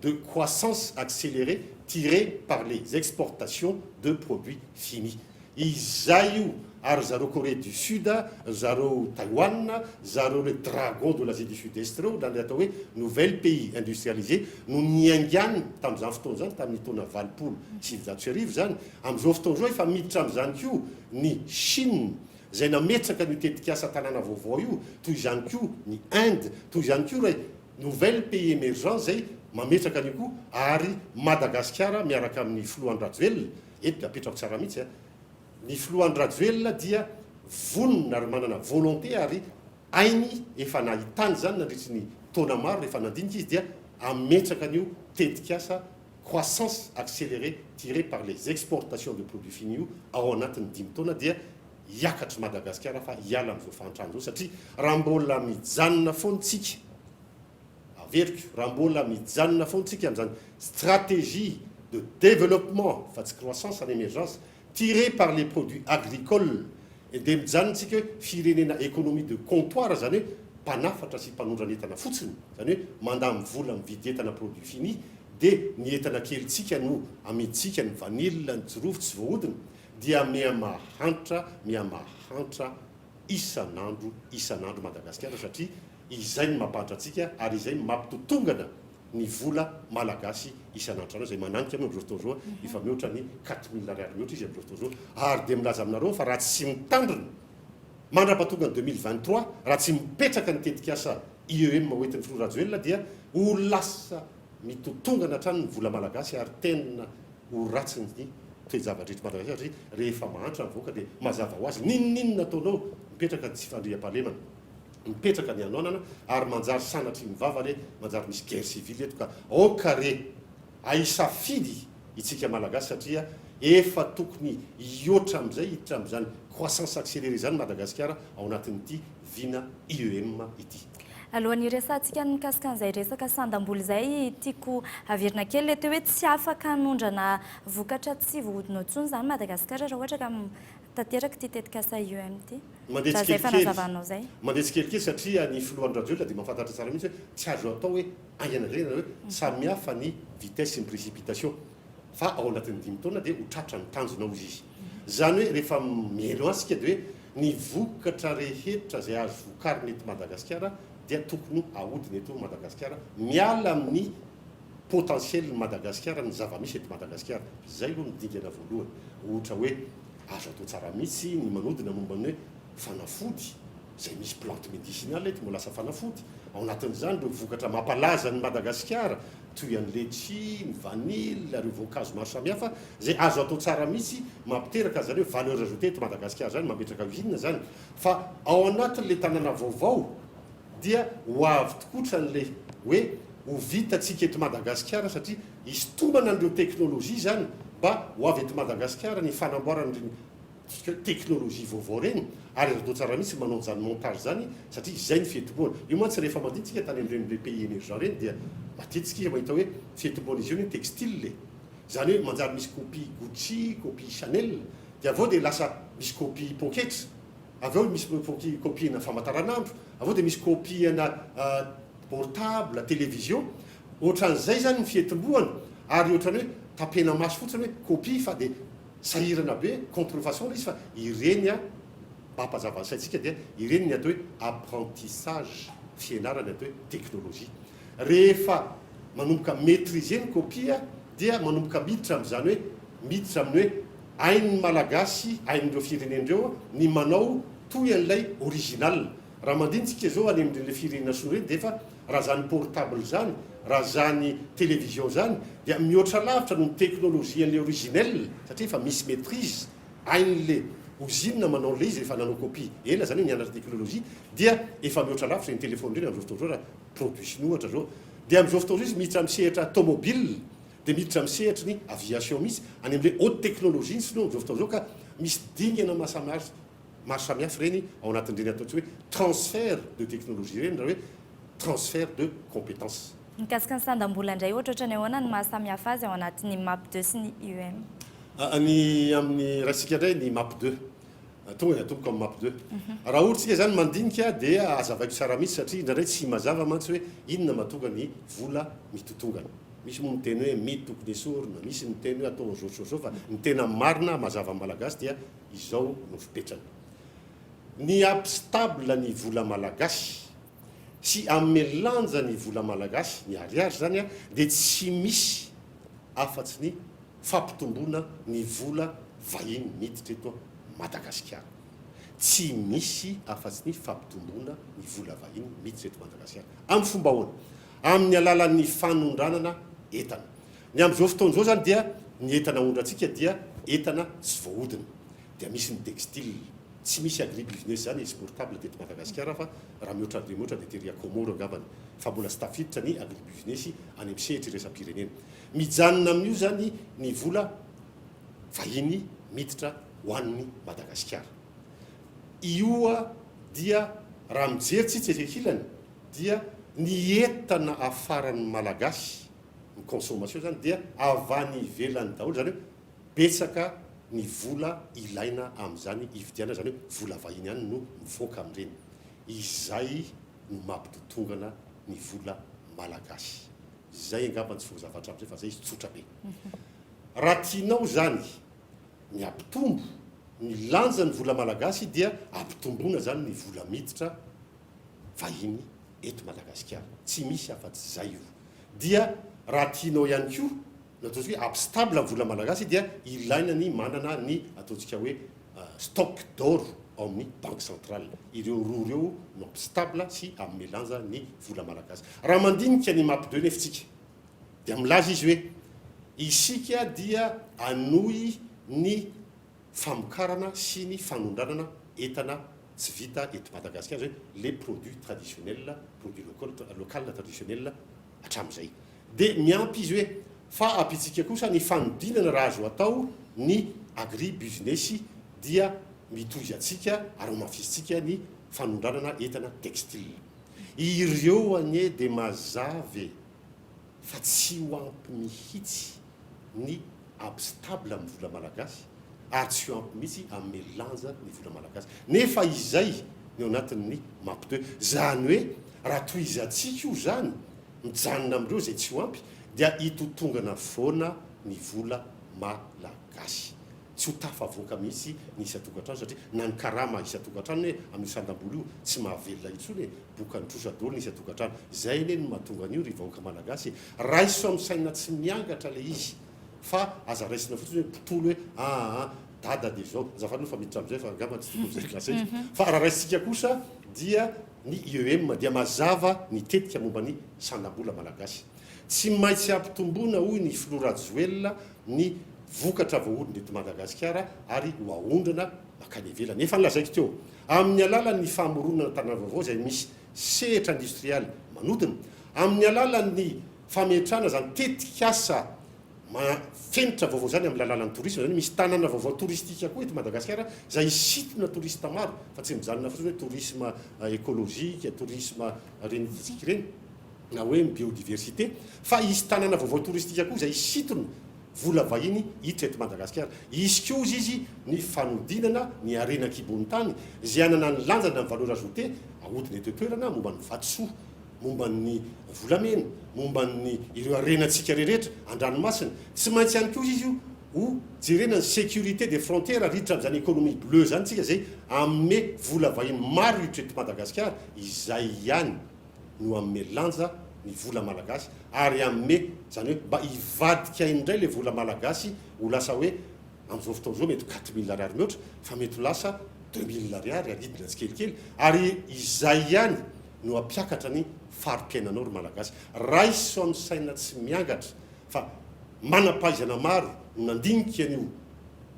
de croissance accélérée tirée par les exportations de produits finis. Izay io ary zareo Corée du Sud, zareo Taiwan, zareo le dragon de l'Asie du Sud Est reo na le atao hoe nouvelle pays industrialisé no niaingany tamin'izany fotoana izany tamin'ny taona 1980 izany. Amin'izao fotoana izao efa miditra amin'izany koa ny Chine izay nametraka an'io tetikasa tanàna vaovao io, toy izany koa ny Inde, toy izany koa ilay nouvelle pays émergent izay mametraka an'io koa ary Madagasikara miaraka amin'ny filoha Andry Rajoelina. Eto dia apetrako tsara mihitsy a! Ny filoha Andry Rajoelina dia vonona ary manana volonté ary hainy efa nahitany izany nandritry ny taona maro rehefa nandinika izy dia hametraka an'io tetikasa croissance accélérée tirée par les exportations de produits finis io ao anatin'ny dimy taona dia hiakatr'i Madagasikara fa hiala amin'izao fahantrana izao satria raha mbola mijanona foana tsika Averiko, raha mbola mijanona foana tsika amin'izany stratégie de développement fa tsy croissance en émergence tirée par les produits agricoles dia mijanona tsika hoe firenena économie de comptoir izany hoe mpanafatra sy mpanondrana entana fotsiny, izany hoe mandany vola mividy entana produit fini dia ny entana kelintsika no amidintsika, ny vanille, ny jirofo tsy voahodina dia miha mahantra, miha mahantra isan'andro isan'andro Madagasikara satria Izay no mampahantra antsika ary izay no mampitotongana ny vola malagasy isan'andro izay mananika moa amin'izao fotoana izao efa mihoatra ny 4000 ariary mihoatra izy amin'izao fotoana izao ary dia milaza aminareo fa raha tsy mitandrina mandra-pahatonga ny 2023 raha tsy mipetraka ny tetikasa IEM hoentin'ny filoha Rajoelina dia ho lasa mitotongana hatrany ny vola malagasy ary tena ho ratsy ny toe-javatra eto Madagasikara satria rehefa mahantra ny vahoaka dia mazava ho azy n'inon'inona ataonao mipetraka ny tsy fandriampahalemana. Mipetraka ny hanoanana ary manjary sanatria ny vava re, manjary misy guerre civile eto ka aoka re ahisafidy itsika Malagasy satria efa tokony hihoatra amin'izay hiditra amin'izany croissance accélérée izany Madagasikara ao anatin'ity vina IEM ity. Alohan'ny hiresahantsika ny mikasika an'izay resaka sandam-bola izay, tiako averina kely ilay teo hoe tsy afaka hanondrana vokatra tsy voahodina intsony izany Madagasikara raha ohatra ka tanteraka ity tetikasa IEM ity. Mandeha Raha izay tsikelikely. fanazavanao izay. Mandeha tsikelikely satria ny filoha Andry Rajoelina dia mahafantatra tsara mihitsy hoe tsy azo atao hoe haingana dia haingana hoe samihafa ny vitesse sy ny précipitation fa ao anatin'ny dimy taona dia ho tratra ny tanjona hozy izy. Izany hoe rehefa mihaino azy isika dia hoe ny vokatra rehetra izay azo vokarina eto Madagasikara dia tokony ahodina eto Madagasikara miala amin'ny potentiel-n'i Madagasikara, ny zava-misy eto Madagasikara. Izay aloha ny dingana voalohany. Ohatra hoe azo atao tsara mihitsy ny manodina momba ny hoe fanafody izay misy plante médicinale eto no lasa fanafody. Ao anatin'izany ireo vokatra mampalaza an'i Madagasikara toy an'ny letchi, ny vanille, ireo voankazo maro samihafa izay azo atao tsara mihitsy mampiteraka an'izany hoe valeur ajoutée eto Madagasikara izany, mametraka usine izany. Fa ao anatin'ilay tanàna vaovao dia ho avy tokotra an'ilay hoe ho vitantsika eto Madagasikara satria hisintomana an'ireo teknolojia izany mba ho avy eto Madagasikara ny fanamboarana ireny teknolojia vaovao ireny ary azo atao tsara mihitsy ny manao an'izany montage izany satria izay ny fitomboana. Io mantsy rehefa mandinika tsika tany amin'ireny le pays emergent ireny dia matetika isika mahita hoe fitomboan'izy io ny textile e! Izany hoe manjary misy copie Gucci, copie Chanel dia avy eo dia lasa misy copie poketra. Avy eo misy copie-na famataranandro, avy eo dia misy copie-na portable, télévision. Ohatran'izay izany ny fihetimbohana ary ohatran'ny hoe tapena-maso fotsiny hoe copie fa dia sahirana be, contrefaçon ilay izy fa ireny mba hampazava ny saintsika dia ireny ny atao hoe apprentissage, fianarana ny atao hoe technologie. Rehefa manomboka maitriser ny copie dia manomboka miditra amin'izany hoe miditra amin'ny hoe hain'ny Malagasy, hain'ireo firenena ireo ny manao toy an'ilay original. Raha mandinika izao any amin'ireny firenena sinoa ireny dia efa raha izany portable izany, raha izany télévision izany dia mihoatra lavitra noho ny technologie an'ilay originel satria efa misy maitrise, hain'ilay ozinina manao an'ilay izy rehefa nanao copie ela izany hoe nianatra technologie dia efa mihoatra lavitra ireny téléphone ireny amin'izao fotoana izao raha produit sinoa ohatra zao dia amin'izao fotoana izao izy miditra amin'ny sehatra tomobile dia miditra amin'ny sehatry ny aviation mihitsy any amin'ilay haute technologie ny sinoa amin'izao fotoana izao ka misy dingana mahasamihafa maro samihafa ireny ao anatin'ireny ataontsika hoe transfert de technologie ireny na hoe transfert de compétence. Mikasika ny sandam-bola indray ohatra ohatran'ny ahoana ny mahasamihafa azy ao anatin'ny map deux sy ny IEM? Ny amin'ny raisika indray ny map deux. Tonga dia atomboka amin'ny map deux. Raha ohatra isika izany mandinika dia hazavaiko tsara mihitsy satria indraindray tsy mazava mantsy hoe inona mahatonga ny vola mitotongana. Misy moa miteny hoe midy tokony esorina, misy miteny hoe atao zao zao zao fa ny tena marina mazava amin'ny Malagasy dia izao no fipetrany. Ny hampistable ny vola Malagasy sy hanome lanja ny vola Malagasy, ny ariary izany dia tsy misy afa-tsy ny fampitomboana ny vola vahiny miditra eto Madagasikara. Tsy misy afa-tsy ny fampitomboana ny vola vahiny miditra eto Madagasikara. Amin'ny fomba ahoana? Amin'ny alalan'ny fanondranana entana. Ny amin'izao fotoana izao izany dia ny entana aondrantsika dia entana tsy voahodina. Dia misy ny textile. Tsy misy agribusiness izany exportable teto Madagasikara fa raha mihoatra dia mihoatra dia tery à Comores angambany. Fa mbola tsy tafiditra ny agribusiness any amin'ny sehatra iraisam-pirenena. Mijanona amin'io izany ny vola vahiny miditra ho an'ny Madagasikara. Io dia raha mijery tsika etsy ankilany dia ny entana afaran'ny Malagasy, ny consommation izany dia avy any ivelany daholo, izany hoe betsaka ny vola ilaina amin'izany hividianana, izany hoe vola vahiny ihany no mivoaka amin'ireny. Izay no mampitotongana ny vola Malagasy. Zay angamba ny tsy voazava hatramin'izay fa zay izy tsotra be. Raha tianao zany ny hampitombo ny lanjan'ny vola malagasy dia ampitomboina zany ny vola miditra vahiny eto Madagasikara. Tsy misy afa-tsy zay io. Dia raha tianao ihany koa ny ataontsika hoe hampistable ny vola malagasy dia ilaina ny manana ny ataontsika hoe stock d'or ao amin'ny banque centrale. Ireo roa ireo no hampistable sy hanome lanja ny vola malagasy. Raha mandinika ny map deux nefa tsika dia milaza izy hoe isika dia hanohy ny famokarana sy ny fanondranana entana. tsy vita eto Madagasikara, izany hoe les produits traditionnels, produits local traditionnel hatramin'izay. Dia miampy izy hoe fa ampitsika kosa ny fanodinana raha azo atao ny agri business dia mitohizantsika ary homafisintsika ny fanondranana entana textile. Ireo anie dia mazava e! Fa tsy ho ampy mihitsy ny ampy stable amin'ny vola malagasy ary tsy ho ampy mihitsy hanome lanja ny vola malagasy. Nefa izay ny ao anatin'ny map deux. Izany hoe raha tohizantsika io izany, mijanona amin'ireo izay tsy ho ampy, dia hitotongana foana ny vola malagasy. Tsy ho tafavoaka mihitsy ny isan-tokantrano satria na ny karama isan-tokantrano anie amin'io sandam-bola io tsy mahavelona intsony e, bokan'ny trosa daholo ny isan-tokantrano. Izay anie no mahatonga an'io ry vahoaka malagasy e. Raiso amin'ny saina tsy miangatra ilay izy fa aza raisina fotsiny hoe mpitolo hoe aa dada dia izao. Azafady aloha fa miditra amin'izay fa angamba tsy tokony izay lazaiko. Fa raha raisintsika kosa dia ny IEM dia mazava ny tetika momba ny sandam-bola malagasy. Tsy maintsy ampitomboina hoy ny filoha Rajoelina ny vokatra voahodina eto Madagasikara ary ho aondrana mankany ivelany. Efa nolazaiko teo, amin'ny alalan'ny famoronana tanàna vaovao izay misy sehatra indostrialy manodina, amin'ny alalan'ny fametrahana izany tetikasa fenitra vaovao izany amin'ny lalalan'ny tourisme, izany hoe misy tanàna vaovao touristique koa eto Madagasikara izay hisintona touriste maro fa tsy mijanona fotsiny hoe tourisme écologique, tourisme ireny hitantsika ireny. na hoe ny biodiversité, fa hisy tanàna vaovao touristique koa izay hisintona vola vahiny hiditra eto Madagasikara. Hisy koa hozy izy ny fanodinana ny harena an-kibon'ny tany izay hanana ny lanjany na ny valeur ajoutée ahodina eto an-toerana momba ny vatosoa, momba ny volamena, momba ny ireo harenantsika rehetra an-dranomasina. Tsy maintsy ihany koa hozy izy ho jerena ny sécurité des frontières ary hiditra amin'izany économie bleue izany isika izay hanome vola vahiny maro hiditra eto Madagasikara, izay ihany. no hanome lanja ny vola malagasy ary hanome izany hoe mba hivadika indray ilay vola malagasy ho lasa hoe amin'izao fotoana izao mety 4000 ariary mihoatra fa mety ho lasa 2000 ariary ary hidina tsikelikely ary izay ihany no hampiakatra ny fari-piainanao ry malagasy. Raiso amin'ny saina tsy miangatra fa manam-pahaizana maro no nandinika an'io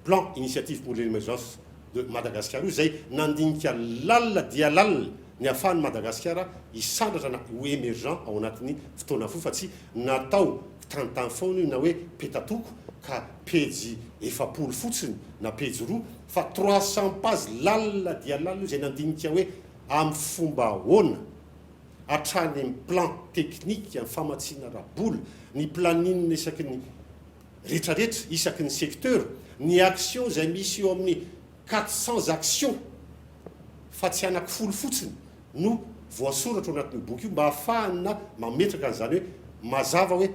Plan Initiative pour l'Emergence de Madagascar io izay nandinika lalina dia lalina ny ahafahan'i Madagasikara hisandratra na ho emergent ao anatin'ny fotoana fohy fa tsy natao kitanitany foana io na hoe petatoko ka pejy 40 fotsiny na pejy roa fa 300 pages lalina dia lalina io izay nandinika hoe amin'ny fomba ahoana hatrany amin'ny plan technique, ny famatsiana ara-bola, ny planning isaky ny retraretra, isaky ny secteur, ny action izay misy eo amin'ny 400 actions fa tsy anaky folo fotsiny no voasoratra ao anatin'io boky io mba ahafahana mametraka an'izany hoe mazava hoe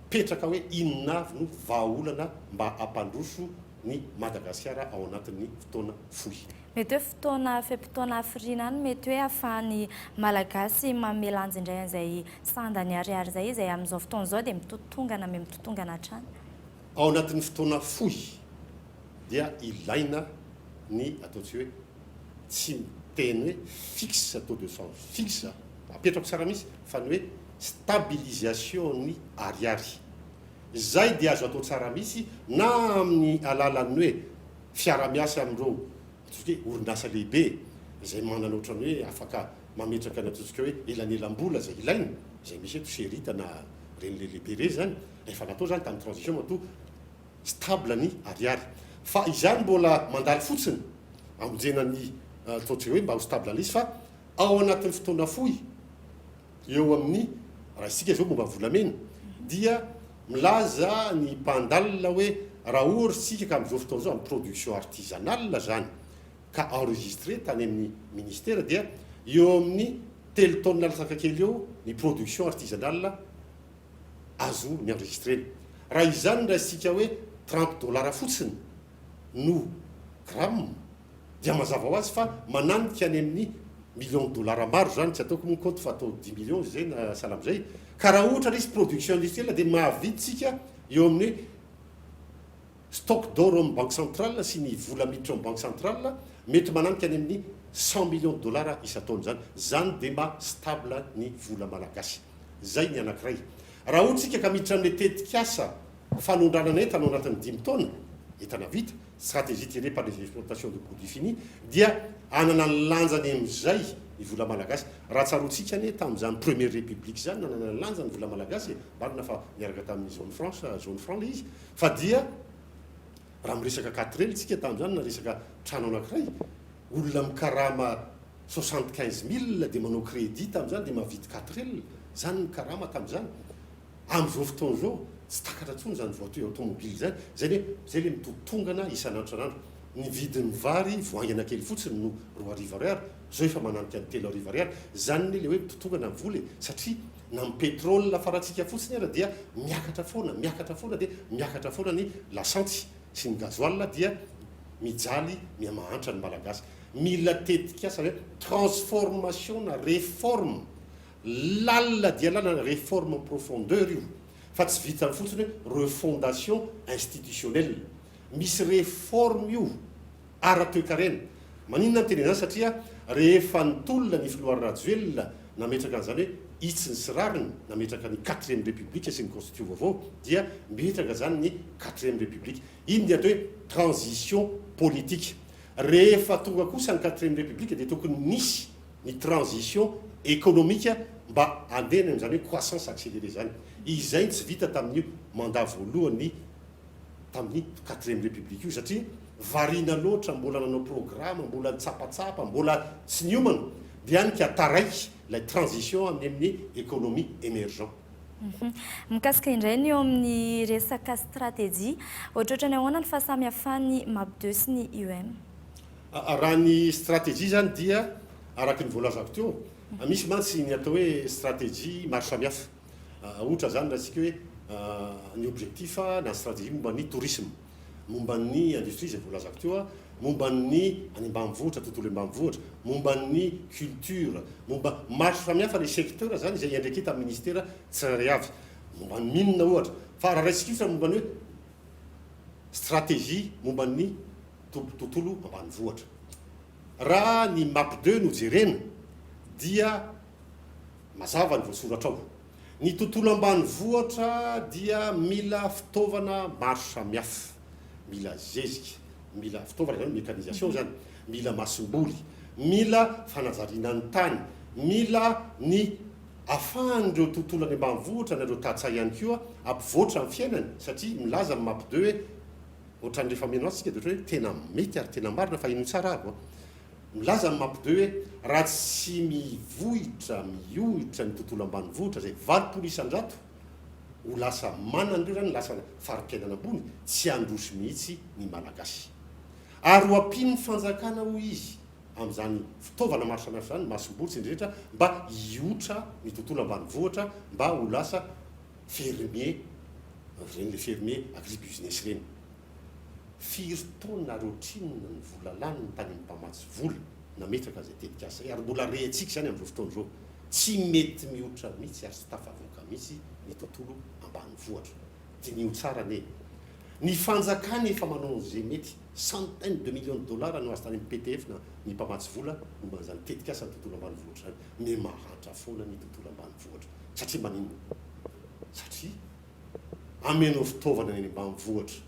petraka hoe inona avy no vahaolana mba hampandroso ny Madagasikara ao anatin'ny fotoana fohy. Mety hoe fotoana, fe-potoana hafiriana any mety hoe ahafahan'ny Malagasy manome lanja indray an'izay sandany ariary izay, izay amin'izao fotoana izao dia mitotongana miha-mitotongana hatrany. Ao anatin'ny fotoana fohy dia ilaina ny ataontsika hoe tsy miteny hoe fixe taux de change fixe, apetrako tsara mihitsy fa ny hoe stabilisation ny ariary. Izay dia azo atao tsara mihitsy na amin'ny alalan'ny hoe fiara-miasa amin'ireo ataontsika hoe orinasa lehibe izay manana ohatran'ny hoe afaka mametraka ny ataontsika hoe elanelam-bola izay ilaina, izay misy eto Serita na ireny lehibe ireny izany, efa natao izany tamin'ny transition matoa stable ny ariary. Fa izany mbola mandalo fotsiny hamonjena ny ataontsika hoe mba ho stable an'ilay izy fa ao anatin'ny fotoana fohy eo amin'ny, raha isika izao momba ny volamena dia milaza ny mpandalina hoe raha ohatra isika ka amin'izao fotoana izao amin'ny production artisanale izany ka enregistré tany amin'ny ministera dia eo amin'ny telo taonina latsaka kely eo ny production artisanale azo ni-enregistrena. Raha izany no raisintsika hoe 30 dollars fotsiny no gramme dia mazava ho azy fa mananika any amin'ny millions de dollars maro izany, tsy ataoko moa ny kaonty fa atao dix millions izay na sahala amin'izay. Ka raha ohatra ilay izy production industrielle dia mahavidy tsika eo amin'ny stock d'or ao amin'ny banque centrale sy ny vola miditra ao amin'ny banque centrale, mety mananika any amin'ny 100 millions de dollars isan-taona izany. Izany dia mba stable ny vola malagasy. Izay ny anankiray. Raha ohatra isika ka miditra amin'ilay tetikasa fanondranana entana ao anatin'ny dimy taona. entana vita, stratégie tirée par les exportations de produits finis, dia hanana ny lanjany amin'izay ny vola malagasy. Raha tsaroantsika anie tamin'izany première république izany nanana ny lanjany ny vola malagasy e, marina fa niaraka tamin'ny zone franche, zone franc ilay izy, fa dia raha miresaka quatre L tsika tamin'izany na resaka trano anankiray, olona mikarama 75 000 dia manao crédit tamin'izany dia mahavidy 4L, izany ny karama tamin'izany. Amin'izao fotoana izao, tsy takatra intsony izany voiture automobile izany, izay le izay le mitotongana isan'andro isan'andro. Ny vidin'ny vary vao haingana kely fotsiny no 2000 ariary, izao efa mananika ny 3000 ariary. Izany anie le hoe mitotongana ny vola e, satria na ny pétrole farantsika fotsiny ara dia miakatra foana, miakatra foana dia miakatra foana ny lasantsy sy ny gasoil dia mijaly mihamahantra ny Malagasy. Mila tetikasa hoe transformation na réforme Lalina dia lalina réforme en profondeur io fa tsy vitan'ny fotsiny hoe refondation institutionnelle. Misy réforme io ara-toekarena. Maninona aho miteny an'izany satria rehefa nitolona ny filoha Rajoelina nametraka an'izany hoe hitsiny sy rariny, nametraka ny quatrième république sy ny constitution vaovao dia mipetraka izany ny quatrième république. Iny ny atao hoe transition politique. Rehefa tonga kosa ny quatrième république dia tokony nisy ny transition économique mba handehana amin'izany hoe croissance accélérée izany. Izay no tsy vita tamin'io mandat voalohany tamin'ny quatrième république io satria variana loatra, mbola nanao programme, mbola nitsapatsapa, mbola tsy niomana dia any ka taraiky ilay transition amin'ny amin'ny économie émergent. Mikasika indray ny eo amin'ny resaka stratégie, ohatrohatran'ny ahoana ny fahasamihafan'ny MAP 2 sy ny IEM? Raha ny stratégie izany dia araka ny voalazako teo, misy mantsy ny atao hoe stratégie maro samihafa. Ohatra izany raha isika hoe ny objectif na ny stratégie momba ny tourisme, momba ny industrie izay voalazako teo, momba ny any ambanivohitra, tontolo ambanivohitra, momba ny culture, momba maro samihafa ilay secteur izany izay iandraiketan'ny ministera tsirairay avy. Momba ny mine ohatra. Fa raha raisika ohatra momba ny hoe stratégie momba ny tontolo ambanivohitra. Raha ny map 2 no jerena dia mazava ny voasoratra ao. Ny tontolo ambanivohitra dia mila fitaovana maro samihafa. Mila zezika, mila fitaovana izany mécanisation izany, mila masomboly, mila fanajariana ny tany, mila ny afahan'ireo tontolo any ambanivohitra na ireo tantsaha ihany koa hampivoatra ny fiainany satria milaza ny map 2 hoe Ohatran'ny rehefa mihaino azy tsika dia ohatran'ny hoe tena mety ary tena marina fa henoy tsara ary an. Milaza ny map 2 hoe raha tsy mivohitra, miohitra ny tontolo ambanivohitra izay 80% ho lasa manana ireo izany lasa fari-piainana ambony, tsy handroso mihitsy ny Malagasy. Ary ho ampian'ny fanjakana hoy izy amin'izany fitaovana maro samihafa izany, masomboly sy ny rehetra mba hiotra ny tontolo ambanivohitra mba ho lasa fermier, ireny le fermier agribusiness ireny. Firy taona ary ohatrinona ny vola laniny tany amin'ny mpamatsy vola nametraka an'izay tetikasa izay ary mbola rehantsika izany amin'izao fotoana izao. Tsy mety mihoatra mihitsy ary tsy tafavoaka mihitsy ny tontolo ambanivohitra. Diniho tsara anie. Ny fanjakana efa manao an'izay mety, centaine de millions de dollars no azo tany amin'ny PTF na ny mpamatsy vola momba an'izany tetikasa ny tontolo ambanivohitra izany. Mais mahantra foana ny tontolo ambanivohitra. Satria maninona? Satria amenao fitaovana ny any ambanivohitra,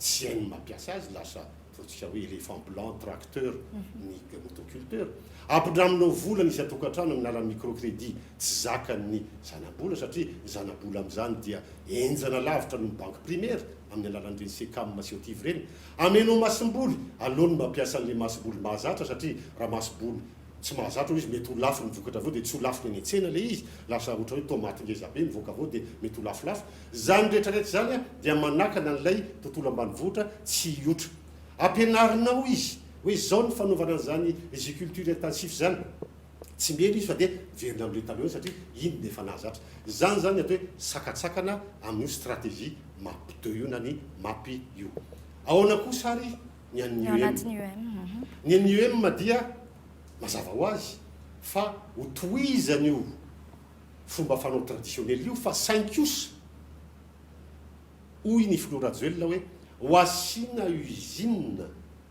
tsy hainy ny mampiasa azy, lasa ataontsika hoe éléphant blanc, tracteur, ny motoculteur. Ampindraminao vola ny isan-tokantrano amin'ny alalan'ny microcrédit, tsy zakan'ny zana-bola satria ny zana-bola amin'izany dia henjana lavitra noho ny banque primaire amin'ny alalan'ireny Secam sy Otiv ireny. Amenao masomboly, aleony mampiasa an'ilay masomboly mahazatra satria raha masomboly Tsy mahazatra hoy izy, mety ho lafo ny vokatra avy eo dia tsy ho lafo ny any an-tsena ilay izy, lasa ohatra hoe tomaty ngeza be mivoaka avy eo dia mety ho lafolafo. Izany rehetra rehetra izany dia manakana an'ilay tontolo ambanivohitra tsy hiotra. Ampianarinao izy hoe izao ny fanaovana an'izany riziculture intensif izany. Tsy miheno izy fa dia miverina amin'ilay taloha ihany satria iny no efa nahazatra. Izany izany ny atao hoe sakantsakana amin'io stratégie map 2 io na ny map io. Ahoana kosa ary ny an'ny UM. Ny an'ny UM dia mazava ho azy fa ho tohizany io fomba fanao traditionnel io fa saingy kosa hoy ny filoha Rajoelina hoe ho asiana usine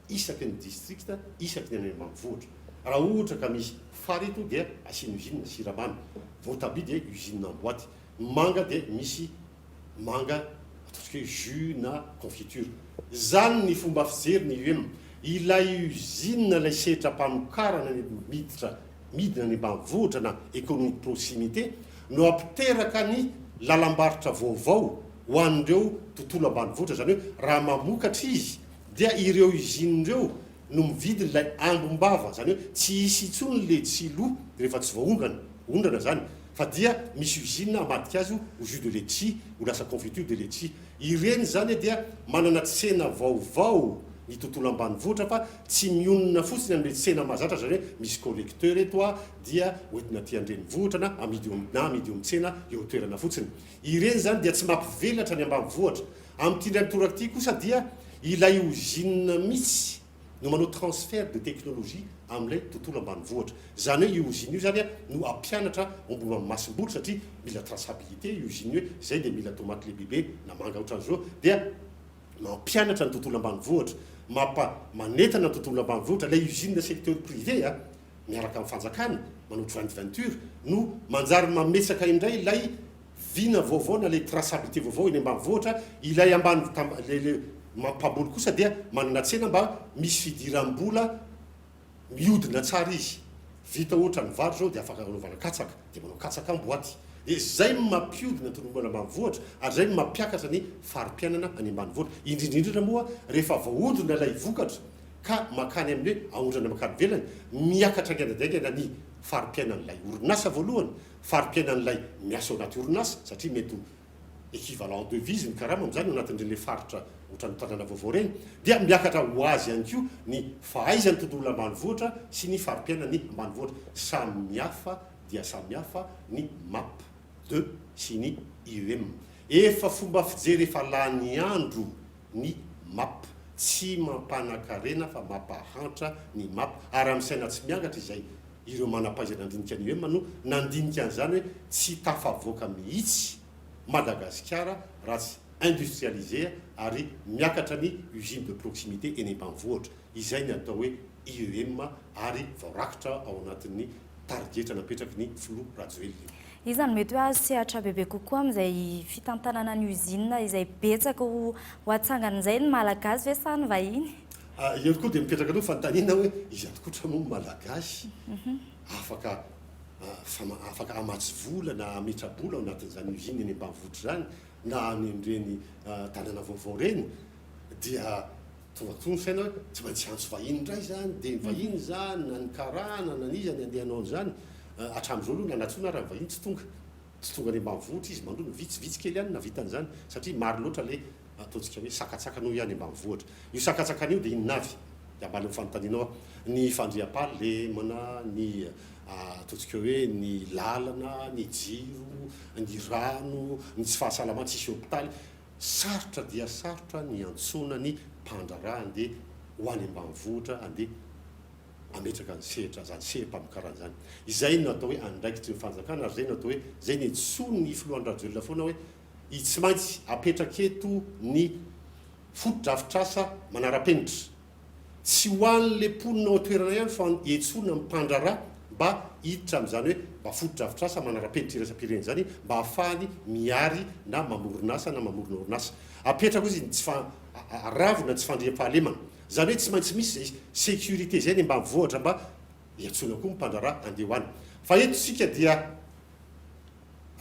isaky ny district isaky ny any ambanivohitra. Raha ohatra ka misy fary eto dia asiana usine siramamy, voatabia dia usine en boite, ny manga dia misy manga. ataontsika hoe jus na confiture. Izany ny fomba fijery ny IEM. Ilay usine, ilay sehatra-pamokarana ny miditra midina any ambanivohitra na économie de proximité no hampiteraka ny lalam-barotra vaovao ho an'ireo tontolo ambanivohitra, izany hoe raha mamokatra izy dia ireo usine ireo no mividy ilay ambim-bava, izany hoe tsy hisy intsony le tsilo rehefa tsy voaongana, ondrana izany, fa dia misy usine hamadika azy ho jus de letchi, ho lasa confiture de letchi. Ireny izany dia manana tsena vaovao ny tontolo ambanivohitra fa tsy mionona fotsiny amin'ilay tsena mahazatra, izany hoe misy collecteur eto dia hoentina aty an-drenivohitra na amidy eo na amidy eo amin'ny tsena eo an-toerana fotsiny. Ireny izany dia tsy mampivelatra ny ambanivohitra. Amin'ity indray mitoraka ity kosa dia ilay usine mihitsy no manao transfert de technologie amin'ilay tontolo ambanivohitra. Izany hoe io usine io izany no hampianatra momba ny masomboly satria mila traçabilité io usine io hoe izay dia mila tomate lehibebe na manga ohatran'izao dia mampianatra ny tontolo ambanivohitra, mampa manentana ny tontolo ambanivohitra. Ilay usine secteur privé a, miaraka amin'ny fanjakana manao joint venture no manjary mametsaka indray ilay vina vaovao na ilay traçabilité vaovao eny ambanivohitra, ilay ambany ilay mpamboly kosa dia manana tsena mba misy fidiram-bola mihodina tsara izy, vita ohatra ny vary izao dia afaka anaovana katsaka, dia manao katsaka amboaty, dia izay no mampihodina ny tontolo ambanivohitra ary izay no mampiakatra ny fari-piainana any ambanivohitra, indrindra indrindra moa rehefa voahodina ilay vokatra ka mankany amin'ny hoe aondrana mankany ivelany, miakatra haingana dia haingana ny fari-piainan'ilay orinasa voalohany, fari-piainan'ilay miasa ao anaty orinasa satria mety ho équivalent en devise ny karama amin'izany ao anatin'ireny ilay faritra ohatran'ny tanàna vaovao ireny dia miakatra ho azy ihany koa ny fahaizan'ny tontolo ambanivohitra sy ny fari-piainan'ny ambanivohitra. Samihafa dia samihafa ny map deux sy ny IEM. Efa fomba fijery efa lany andro ny map. Tsy mampanakarena fa mampahantra ny map ary amin'ny saina tsy miangatra izay Ireo manam-pahaizana nandinika ny UEM no nandinika an'izany hoe tsy tafavoaka mihitsy Madagasikara raha tsy industrialiser ary miakatra ny usine de proximité eny ambanivohitra. Izay ny atao hoe IEM ary voarakitra ao anatin'ny tarigetra napetraky ny filoha Rajoelina io. Iza no mety hoe azo sehatra bebe kokoa amin'izay fitantanana ny usine izay betsaka ho hatsangana izay, ny Malagasy ve sa ny vahiny? Eo koa dia mipetraka aloha fanontaniana hoe iza tokotra moa ny Malagasy afaka afaka hamatsy vola na hametra-bola ao anatin'izany usine eny ambanivohitra izany na any amin'ireny tanàna vaovao ireny dia tonga koa ny saina hoe tsy maintsy hiantso vahiny indray izany dia ny vahiny izany na ny karana na ny iza ny andeha hanao an'izany. Hatramin'izao aloha na nantsoina ary ny vahiny tsy tonga. Tsy tonga any ambanivohitra izy mandoa ny vitsivitsy kely ihany no nahavita an'izany satria maro loatra ilay Ataontsika hoe sakantsakana hoy aho any ambanivohitra. Io sakantsakana io dia inona avy? Dia hamaly ny fanontanianao aho. Ny fandriampahalemana, ny ataontsika hoe ny lalana, ny jiro, ny rano, ny tsy fahasalamana, tsisy hopitaly. Sarotra dia sarotra ny hiantsoana ny mpandraharaha handeha ho any ambanivohitra handeha hametraka ny sehatra, izany seha-pamokarana izany. Izay no atao hoe andraikitry ny fanjakana ary izay no atao hoe, izay no iantsoan'ny filoha Andry Rajoelina foana hoe I Tsy maintsy apetraka eto ny fotodrafitrasa manara-penitra. Tsy ho an'ilay mponina ao an-toerana ihany fa iantsoana ny mpandraharaha mba hiditra amin'izany hoe mba fotodrafitrasa manara-penitra iraisam-pirenena izany mba hahafahany mihary na mamorona asa na mamorona orinasa. Apetraka hozy ny tsy fa aravona ny tsy fandriampahalemana. Izany hoe tsy maintsy misy izay sécurité izay any ambanivohitra mba iantsoana koa ny mpandraharaha handeha ho any. Fa eto isika dia.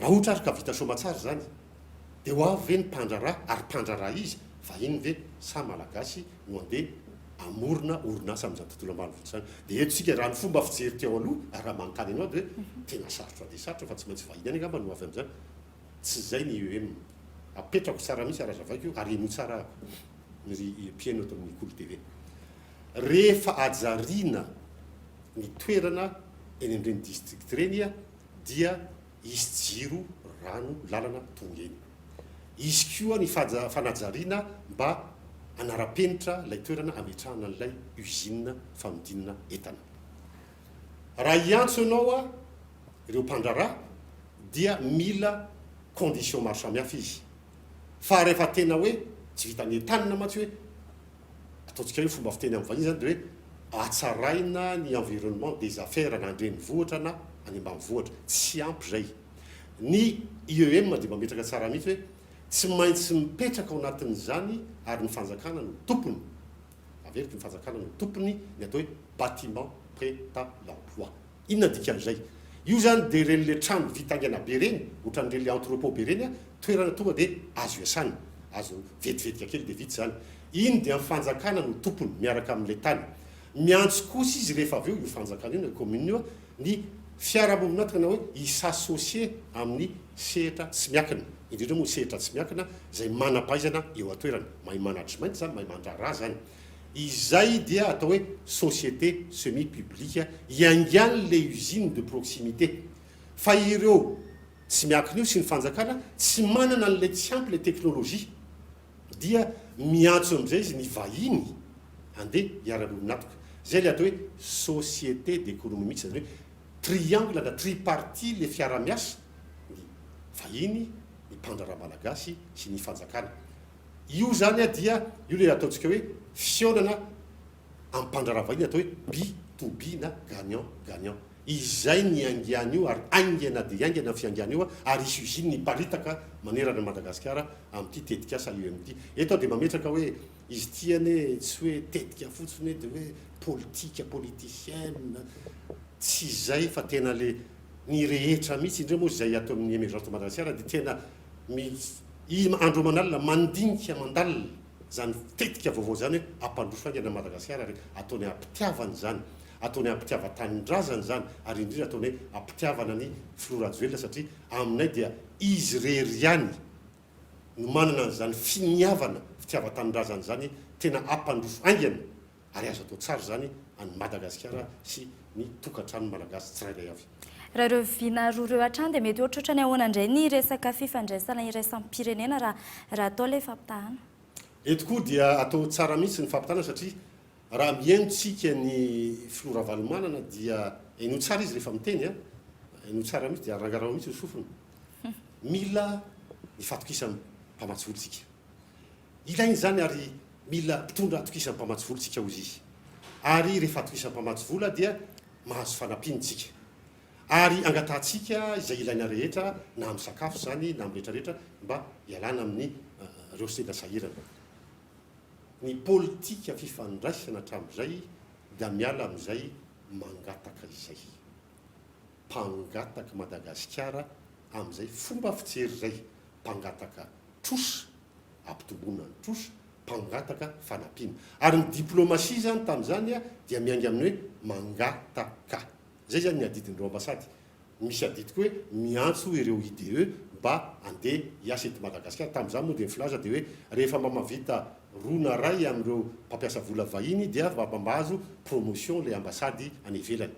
Raha ohatra ary ka vita soamatsara izany dia ho avy ve ny mpandraharaha ary mpandraharaha iza, vahiny ve sa malagasy no handeha hamorona orinasa amin'izany tontolo ambanivohitra izany? Dia eto isika raha ny fomba fijery teo aloha ary raha manontany anao dia hoe tena sarotra dia sarotra fa tsy maintsy vahiny ihany angamba no ho avy amin'izany. Tsy izay ny IEM. Apetrako tsara mihitsy ary azavaiko io ary henoy tsara ry mpihaino eto amin'ny Kolo TV. Rehefa hajariana ny toerana eny amin'ireny district ireny dia hisy jiro, rano, lalana tonga eny. Hisy koa ny fanajariana mba hanara-penitra ilay toerana hametrahana an'ilay usine fanodinana entana. Raha hiantso ianao aho ireo mpandraharaha dia mila condition maro samihafa izy. Fa rehefa tena hoe tsy vitan'ny entanina mantsy hoe Ataontsika hoe fomba fiteny amin'ny vahiny izany dia hoe hatsaraina ny environnement des affaires na an-drenivohitra na any ambanivohitra. Tsy ampy izay. Ny IEM dia mametraka tsara mihitsy hoe Tsy maintsy mipetraka ao anatin'izany ary ny fanjakana no tompony, averiko ny fanjakana no tompony ny atao hoe bâtiment prêt à l'emploi. Inona ny dikan'izay? Io izany dia ireny le trano vita haingana be ireny, ohatran'ireny le entrepot be ireny, toerana tonga dia azo iasana, azo vetivetika kely dia vita izany. Iny dia ny fanjakana no tompony miaraka amin'ilay tany. Miantso kosa izy rehefa avy eo, io fanjakana io na io commune io, ny fiarahamonina tena hoe hi-s'associer amin'ny sehatra tsy miakina, indrindra moa sehatra tsy miakina izay manam-pahaizana eo an-toerana, mahay management izany, mahay mandraharaha izany. Izay dia atao hoe société semi publique hiaingan'ilay usine de proximité. Fa ireo tsy miakina io sy ny fanjakana tsy manana an'ilay tsy ampy ilay technologie dia miantso amin'izay izy ny vahiny handeha hiara-miombon'antoka. Izay ilay atao hoe société d'économie mixte, izany hoe triangle na tripartie ilay fiara-miasa, ny vahiny, ny mpandraharaha malagasy sy ny fanjakana. Io izany dia io ilay ataontsika hoe fihaonana amin'ny mpandraharaha vahiny atao hoe B to B na gagnant gagnant. Izay ny hiaingàny io ary haingana dia haingana ny fiaingàny io ary hisy usine hiparitaka manerana an'i Madagasikara amin'ity tetikasa IEM ity. Eto aho dia mametraka hoe izy ity anie tsy hoe tetika fotsiny hoe dia hoe politika politicienne, tsy izay fa tena le ny rehetra mihitsy, indrindra moa izay ato amin'ny Emergence de Madagasikara dia tena mi andro aman'alina mandinika mandalina izany tetika vaovao izany hoe hampandroso haingana an'i Madagasikara ary ataony am-pitiavana izany. Ataony am-pitiavan-tanindrazana izany ary indrindra ataony hoe am-pitiavana ny Filoha Rajoelina satria aminay dia izy irery ihany no manana an'izany finiavana fitiavan-tanindrazana izany tena hampandroso haingana ary azo atao tsara izany an'i Madagasikara sy ny tokantrano malagasy tsirairay avy. Raha ireo vina roa ireo hatrany dia mety ohatrohatran'ny ahoana indray ny resaka fifandraisana iraisam-pirenena raha raha atao ilay fampitahana? Eto koa dia atao tsara mihitsy ny fampitahana satria Raha mihaino tsika ny filoha Ravalomanana dia henoy tsara izy rehefa miteny a, henoy tsara mihitsy dia arangarao mihitsy ny sofina. Mila ny fahatokisan'ny mpamatsy vola tsika. Ilaina izany ary mila mpitondra atokisan'ny mpamatsy vola tsika hozy izy. Ary rehefa atokisan'ny mpamatsy vola dia mahazo fanampiana tsika. Ary angatahantsika izay ilaina rehetra na amin'ny sakafo izany na amin'ny rehetra rehetra mba hialana amin'ny ireo sendra sahirana. Ny politika fifandraisana hatramin'izay dia miala amin'izay mangataka izay. Mpangatak'i Madagasikara amin'izay fomba fijery izay, mpangataka trosa, ampitomboina ny trosa, mpangataka fanampiana. Ary ny diplomasia izany tamin'izany dia miainga amin'ny hoe mangataka. Izay izany ny adidin'ireo ambasady. Misy adidy koa hoe miantso ireo IDE mba handeha hiasa eto Madagasikara. Tamin'izany moa dia ny filaza dia hoe rehefa mba mahavita roa na iray amin'ireo mpampiasa vola vahiny dia mba mahazo promotion ilay ambasady any ivelany.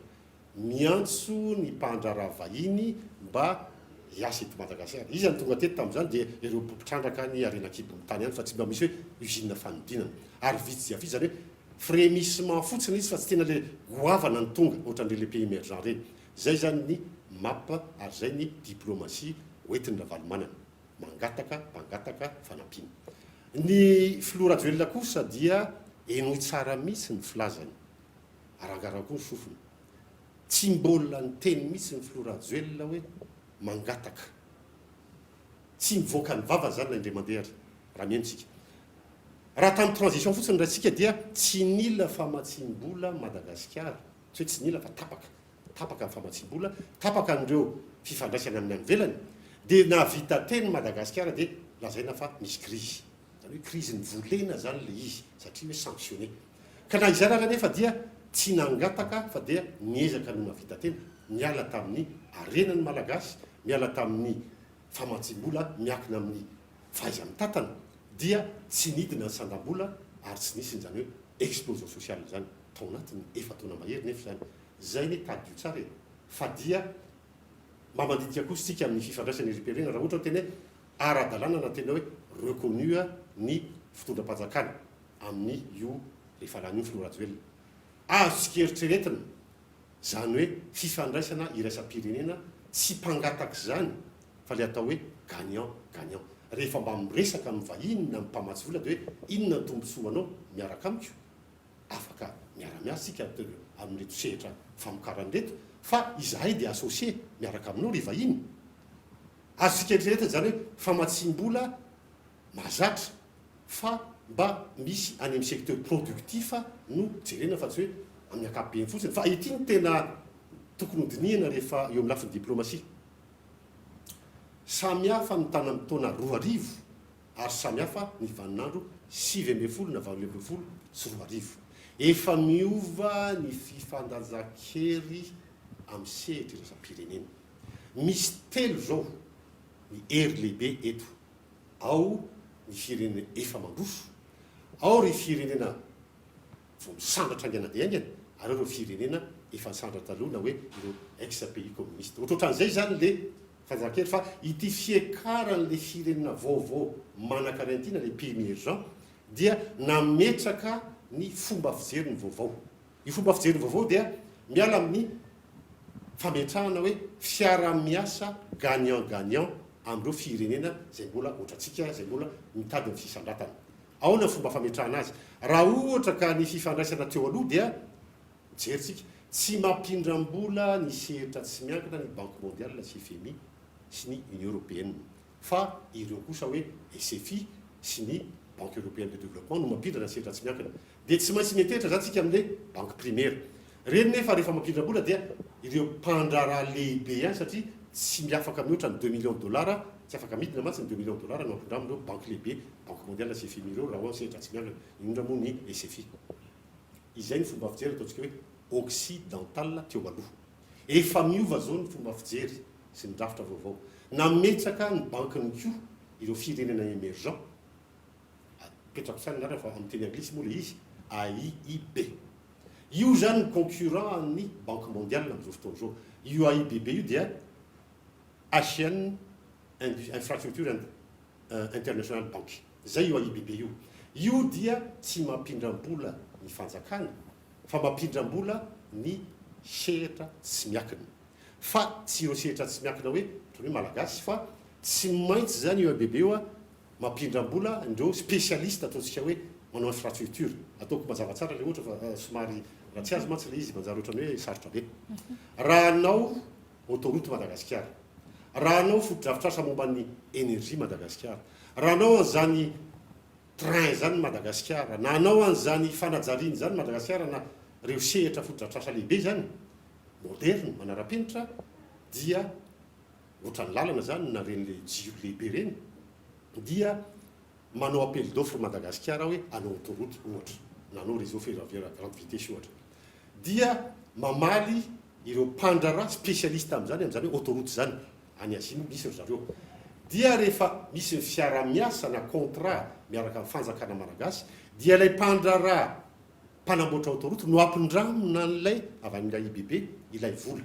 Miantso ny mpandraharaha vahiny mba hiasa eto Madagasikara. Iza no tonga teto tamin'izany dia ireo mpitrandraka ny harena an-kibon'ny tany ihany fa tsy mba misy hoe usine fanodinana. Ary vitsy dia vitsy izany hoe frémissement fotsiny izy fa tsy tena ilay goavana no tonga ohatran'ireny les pays émergents ireny. Zay zany ny map ary zay ny diplomatie hoentin'i Ravalomanana. Mangataka, mpangataka fanampiana. Ny filoha Rajoelina kosa dia henoy tsara mihitsy ny filazany. Arangarao koa ny sofina. Tsy mbola niteny mihitsy ny filoha Rajoelina hoe mangataka. Tsy mivoaka ny vavany zany na indray mandeha ary, raha mihaino isika. Raha tamin'ny transition fotsiny raisika dia tsy nila famatsiam-bola Madagasikara. Tsy hoe tsy nila fa tapaka. Tapaka ny famatsiam-bola, tapaka an'ireo fifandraisana amin'ny any ivelany, dia nahavita teny Madagasikara dia lazaina fa misy krizy. Izany hoe krizy nivolena izany ilay izy satria hoe sanctionné. Ka na izany ary anefa dia tsy nangataka fa dia niezaka no nahavita tena, niala tamin'ny harena ny Malagasy, miala tamin'ny famatsiam-bola miakina amin'ny fahaiza-mitantana dia tsy nidina ny sandam-bola ary tsy nisy an'izany hoe explosion sociale izany tao anatin'ny efa-taona mahery nefa izany. Izay anie tadidio tsara e! Fa dia mba mandinika kosa isika amin'ny fifandraisana erim-pirenena raha ohatra hoe tena hoe ara-dalàna na tena hoe reconnu ny fitondram-panjakana amin'ny io rehefa lany io ny filoha Rajoelina. Azontsika eritreretina izany hoe fifandraisana iraisam-pirenena tsy mpangataka izany fa ilay atao hoe gagnant gagnant. Rehefa mba miresaka amin'ny vahiny na amin'ny mpamatsy vola dia hoe inona ny tombotsoanao miaraka amiko? Afaka miara-miasa isika amin'ireto sehatra famokarana ireto fa izahay dia associé miaraka aminao ry vahiny. Azontsika eritreretina izany hoe famatsiam-bola. mahazatra fa mba misy any amin'ny secteur productif no jerena fa tsy hoe amin'ny ankapobeny fotsiny. Fa ity no tena tokony hodinihana rehefa eo amin'ny lafiny diplomasia. Samy hafa ny tany amin'ny taona 2000 ary samy hafa ny vaninandro 19 na 2018. Efa miova ny fifandanjan-kery amin'ny sehatra iraisam-pirenena. Misy telo izao ny hery lehibe eto. Ao ny firenena efa mandroso, ao ry firenena vao misandratra haingana dia haingana, ary ao ireo firenena efa nisandratra taloha na hoe ireo ex pays communiste. Ohatrohatran'izay izany le fanjakan-kery fa ity fiakaran'le firenena vaovao manankarena ity na le pays emergent dia nametraka ny fomba fijeriny vaovao. Io fomba fijeriny vaovao dia miala amin'ny fametrahana hoe fiaraha-miasa gagnant gagnant amin'ireo firenena izay mbola ohatrantsika izay mbola mitady ny fisandratana. Ahoana ny fomba fametrahana azy? Raha ohatra ka ny fifandraisana teo aloha dia mijery tsika, tsy mampindram-bola ny sehatra tsy miankina ny Banque Mondiale sy FMI sy ny Union Européenne. Fa ireo kosa hoe SFI sy ny Banque Européenne de Développement no mampindrana ny sehatra tsy miankina. Dia tsy maintsy miantehitra izany tsika amin'ilay banque primaire. Ireny nefa rehefa mampindram-bola dia ireo mpandraharaha lehibe ihany satria tsy miafaka mihoatra ny deux millions de dollars, tsy afaka midina mantsy ny deux millions de dollars no ampindramin'ireo banky lehibe, Banque Mondiale sy FMI ireo raha ho an'ny sehatra tsy miankina, indrindra moa ny SFI. Izay ny fomba fijery ataontsika hoe occidental teo aloha. Efa miova izao ny fomba fijery sy ny drafitra vaovao. Nametraka ny bankiny koa ireo firenena emergent, apetrako tsara ny anarany fa amin'ny teny anglisy moa ilay izy, AIIB. Io izany ny concurrent an'ny Banque mondiale amin'izao fotoana izao. Io AIBB io dia Asian Infrastructure and International Bank. Izay io AIBB io. Io dia tsy mampindram-bola ny fanjakana fa mampindram-bola ny sehatra tsy miakina. Fa tsy ireo sehatra tsy miankina hoe ohatran'ny hoe malagasy fa tsy maintsy izany io ABB io mampindram-bola an'ireo spécialiste ataontsika hoe manao infrastructure. Ataoko mazava tsara ilay ohatra fa somary raha tsy azo mantsy ilay izy manjary ohatran'ny hoe sarotra be. Raha hanao autoroute Madagasikara, raha hanao fotodrafitrasa momba ny énergie Madagasikara, raha hanao an'izany train izany Madagasikara, na hanao an'izany fanajariana izany Madagasikara na ireo sehatra fotodrafitrasa lehibe izany, moderna, manara-penitra dia ohatran'ny lalana izany na ireny le jiro lehibe ireny dia manao appel d'offre Madagasikara hoe hanao autoroute ohatra na hanao réseau ferroviaire à grande vitesse ohatra dia mamaly ireo mpandraharaha spécialiste amin'izany amin'izany hoe autoroute izany any Asie moa misy ry zareo dia rehefa misy ny fiaraha-miasa na contrat miaraka amin'ny fanjakana malagasy dia ilay mpandraharaha mpanamboatra autoroute no ampindramina an'ilay avy amin'ilay IBB ilay vola.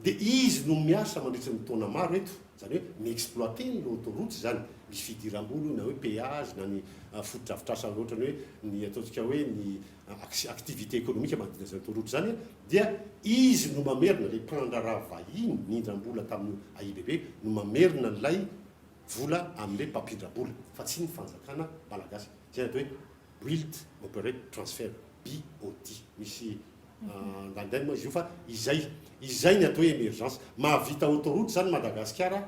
Dia izy no miasa mandritry ny taona maro eto, izany hoe mi-exploiter an'ilay autoroute izany, misy fidiram-bola io na hoe péage na ny fotodrafitrasa ohatrany hoe ny ataontsika hoe ny activité économique manodidina izany autoroute izany dia izy no mamerina, ilay mpandraharaha vahiny nindram-bola tamin'io AIBB no mamerina an'ilay vola amin'ilay mpampindram-bola fa tsy ny fanjakana malagasy. Izay ny atao hoe Build, Operate, Transfer, BOT. Misy andanindany moa izy io fa izay. Izay ny atao hoe emergence. Mahavita autoroute izany Madagasikara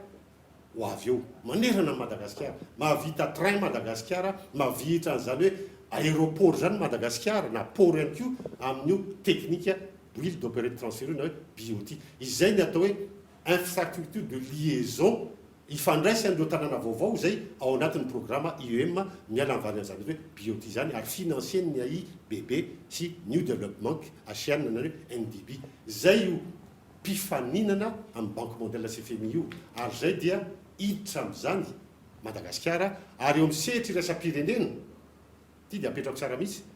ho avy eo. Manerana an'i Madagasikara. Mahavita train Madagasikara, mahavita an'izany hoe aéroport izany Madagasikara na port ihany koa amin'io teknika Build, Operate, Transfer io na hoe BOT. Izay ny atao hoe infrastructure de liaison Ifandraisan'ireo tanàna vaovao izay ao anatin'ny programa IEM miala amin'ny varian'izany hoe BOT izany ary financer-n'ny AIBB sy New Development Asian na ny hoe NDB. Izay io mpifaninana amin'ny Banque Mondiale sy FMI io ary izay dia hiditra amin'izany Madagasikara ary eo amin'ny sehatra iraisam-pirenena, ity dia apetrako tsara mihitsy,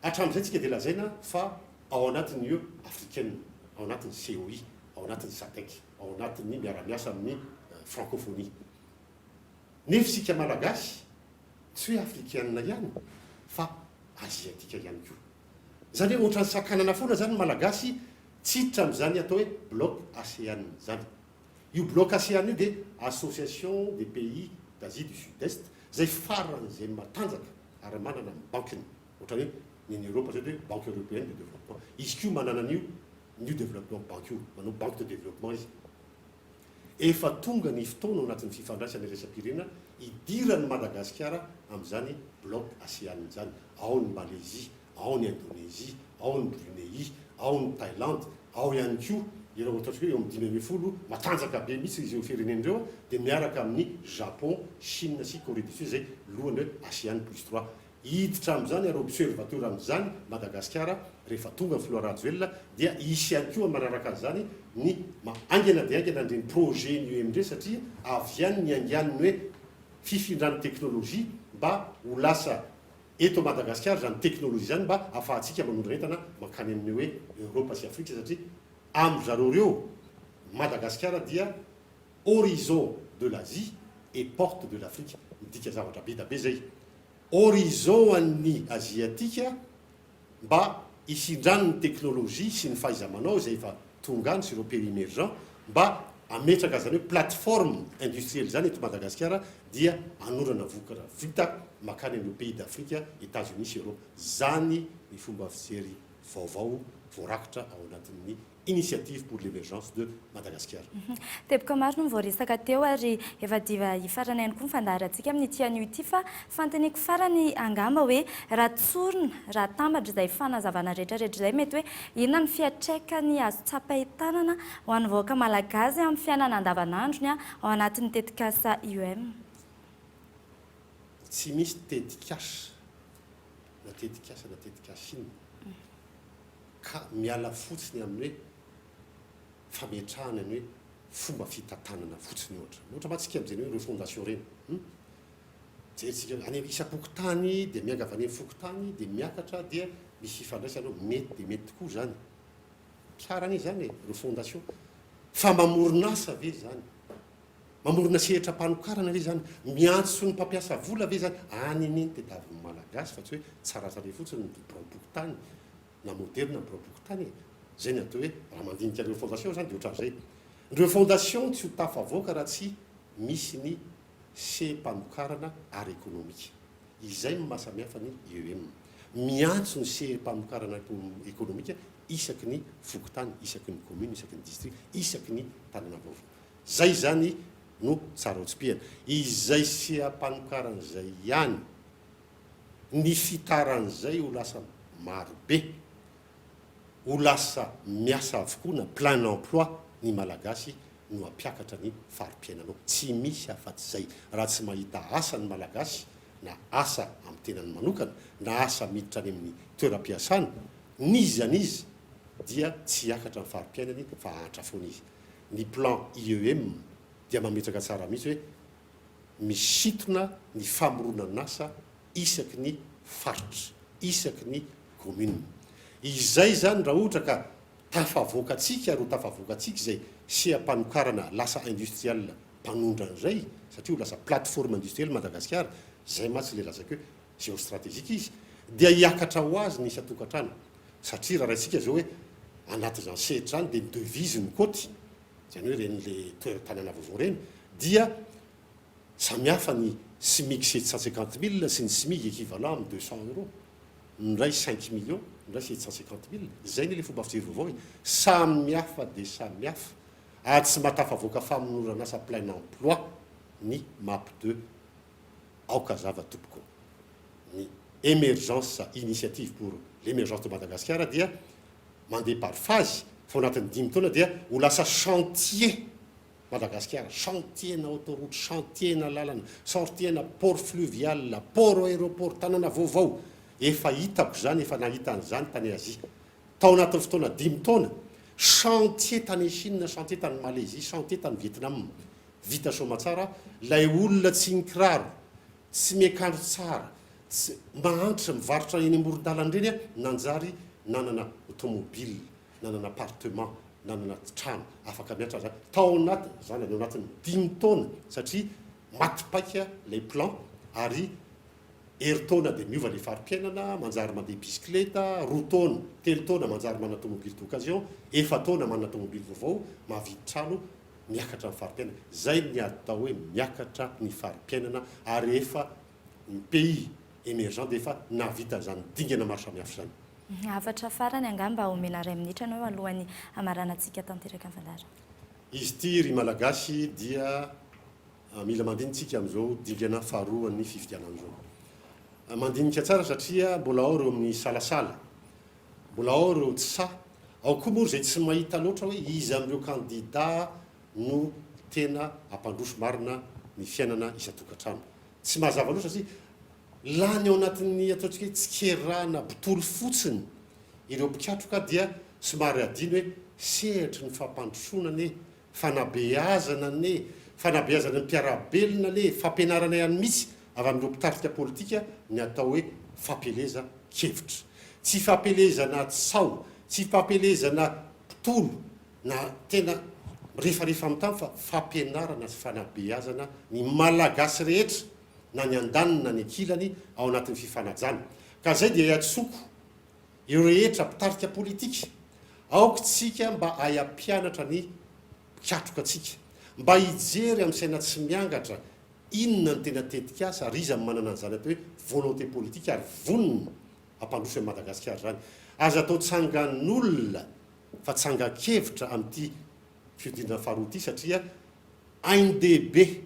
Hatramin'izay tsika dia lazaina fa ao anatin'ny UE africaine, ao anatin'ny COI, ao anatin'ny sadec, ao anatin'ny miara-miasa amin'ny francophonie. Nefa isika Malagasy tsy hoe africaine ihany fa aziatika ihany koa. Izany hoe ohatran'ny sakanana foana izany ny Malagasy tsy hiditra amin'izany atao hoe bloc ASEAN izany. Io bloc ASEAN io dia Association des pays d'Asie du Sud-Est izay faran'izay matanjaka ary manana ny bankiny. Ohatran'ny hoe ny any Eoropa zao dia hoe Banque Européenne de Développement. Izy koa manana an'io New Development Bank io, manao banque de développement izy. Efa tonga ny fotoana ao anatin'ny fifandraisana iraisam-pirenena hidiran'i Madagasikara amin'izany bloc ASEAN izany. Ao ny Malaisie, ao ny Indonésie, ao ny Brunei, ao ny Thaïlande, ao ihany koa ireo ataontsika hoe eo amin'ny 15 matanjaka be mihitsy ireo firenena ireo dia miaraka amin'ny Japon, Chine sy Corée du Sud izay lohany hoe ASEAN plus trois. Hiditra amin'izany ary observateur amin'izany Madagasikara rehefa tonga ny filoha Rajoelina dia hisy ihany koa manaraka an'izany ny haingana dia haingana an'ireny projet ny UMD satria avy any ny haingan'ny hoe fifindran'ny teknolojia mba ho lasa eto Madagasikara izany teknolojia izany mba ahafahantsika manondrana entana mankany amin'ny hoe Europe sy Afrika satria amin-dry zareo ireo Madagasikara dia horizon de l'Asie et porte de l'Afrique midika zavatra be da be zay horizon an'ny Aziatika mba hifindran'ny teknolojia sy ny fahaiza-manao izay efa tonga any sy ireo pays emergents mba hametraka izany hoe plateforme industrielle izany eto Madagasikara dia hanorana vokatra vita mankany amin'ireo pays d'Afrique, Etats-Unis sy Europe. Izany ny fomba fijery vaovao voarakitra ao anatin'ny Initiative pour l'Emergence de Madagascar. Teboka maro no voaresaka teo ary efa diva hifarana ihany koa ny fandaharantsika amin'ity anio ity fa fanontaniako farany angamba hoe raha tsorina, raha atambatra izay fanazavana rehetra rehetra izay mety hoe inona ny fiantraikany azo tsapain-tanana ho an'ny vahoaka malagasy amin'ny fiainana andavanandrony ao anatin'ny tetikasa IEM? Tsy misy tetikasa na tetikasa na tetikasa inona ka miala fotsiny amin'ny hoe fametrahana ny hoe fomba fitantanana fotsiny ohatra. Ohatra mantsy isika mijery hoe refondation ireny. Hum. Jerintsika any isam-pokontany dia mianga avy any amin'ny fokontany dia miakatra dia misy fifandraisana eo. Mety dia mety tokoa izany. Tsara anie izany e, refondation. Fa mamorona asa ve izany? Mamorona sehatra mpanokarana ve izany? Miantso ny mpampiasa vola ve izany? Any anie ny tediavin'ny Malagasy fa tsy hoe tsara tarehy fotsiny ny biraom-pokontany na moderina ny biraom-pokontany e! Izay ny atao hoe raha mandinika ny refondation izany dia ohatran'izay. Ny refondation tsy ho tafavoaka raha tsy misy ny seha-panokarana ara-ekonomika. Izay no maha samihafa ny IEM. Miantso ny seha-pamokarana ekonomika isaky ny fokontany, isaky ny commune, isaky ny district, isaky ny tanàna vaovao. Zay izany no tsara ho tsipihana. Izay seha-panokarana izay ihany, ny fitaran'izay ho lasa maro be, ho lasa miasa avokoa na plein emploi ny Malagasy no hampiakatra ny fari-piainanao. Tsy misy afa-tsy izay. Raha tsy mahita asa ny Malagasy, na asa amin'ny tenany manokana, na asa miditra any amin'ny toeram-piasana, n'iza n'iza, dia tsy hiakatra ny fari-piainany fa hahantra foana izy. Ny plan IEM dia mametraka tsara mihitsy hoe misintona ny famoronan'asa isaky ny faritra, isaky ny commune. Izay izany raha ohatra ka tafavoakantsika ary ho tafavoakantsika izay seha-panokarana lasa industriel mpanondrana izay, satria ho lasa plateforme industrielle Madagasikara, izay mantsy ilay lazaiko hoe géostratégique izy, dia hiakatra ho azy ny isan-tokantrano. Satria raha raisika izao hoe anatin'izany sehatra izany dia ny devise no kaoty, izany hoe ireny le toeran-tanàna vaovao ireny, dia samihafa ny Smic 750 mille sy ny Smic équivalent amin'ny 200 euros. Ny iray cinq millions, ny iray 750 mille. Izay anie le fomba fijery vaovao e. Samihafa dia samihafa. Ary tsy mahatafavoaka famonoran'asa plein emploi ny map deux. Aoka hazava tompoko. Ny émergence, initiative pour l'émergence de Madagascar dia mandeha par phase fa ao anatin'ny dimy taona dia ho lasa chantier Madagasikara, chantier-na autoroute, chantier-na lalana, chantier-na port fluvial, port aéroport, tanana vaovao. Efa hitako izany, efa nahita an'izany tany Asie. Tao anatin'ny fotoana dimy taona, chantier tany Chine, chantier tany Malaisie, chantier tany Vietnam. Vita soamatsara, ilay olona tsy nikiraro, tsy miakanjo tsara, tsy mahantra, mivarotra eny amoron-dalana ireny nanjary nanana automobile, nanana appartement, nanana trano, afaka miantra zany tao anaty, zany any anatin'ny dimy taona satria maty paika ilay plan ary herintaona dia miova ilay fari-piainana, manjary mandeha bisikileta, roa taona, telo taona manjary manana tomobile d'occasion, efa-taona manana tomobile vaovao, mahavidy trano, miakatra ny fari-piainana. Zay ny atao hoe miakatra ny fari-piainana ary efa ny pays emergent dia efa nahavita an'izany dingana maro samihafa izany. Hafatra farany angamba omena iray minitra ianao alohan'ny hamaranantsika tanteraka ny fandaharana. Izy ity ry Malagasy dia Mila mandinika isika amin'izao dingana faharoan'ny fifidianana izao. Mandinika tsara satria mbola ao ireo misalasala, mbola ao ireo tsy sahy, ao koa moa izay tsy mahita loatra hoe iza amin'ireo kandida no tena hampandroso marina ny fiainana isan-tokantrano. Tsy mazava loatra satria lany ao anatin'ny ataontsika hoe tsikerana botolo fotsiny ireo mpikatroka dia somary adino hoe sehatry ny fampandrosoana anie, fanabeazana anie, fanabeazana ny mpiara-belona anie, fampianarana ihany mihitsy avy amin'ireo mpitarika politika ny atao hoe fampielezan-kevitra. Tsy fampielezana tsaho, tsy fampielezana mpitolo na tena mirefarefa amin'ny tany fa fampianarana sy fanabeazana ny Malagasy rehetra na ny andaniny na ny ankilany ao anatin'ny fifanajana. Ka izay dia iantsoako ireo rehetra mpitarika politika, aoka isika mba hahay hampianatra ny mpikatroka antsika, mba hijery amin'ny saina tsy miangatra inona no tena tetikasa ary iza no manana an'izany atao hoe volonté politique ary vonona hampandroso an'i Madagasikara izany. Aza atao tsangan'olona fa tsangan-kevitra amin'ity fihodinana faharoa ity satria ain-dehibe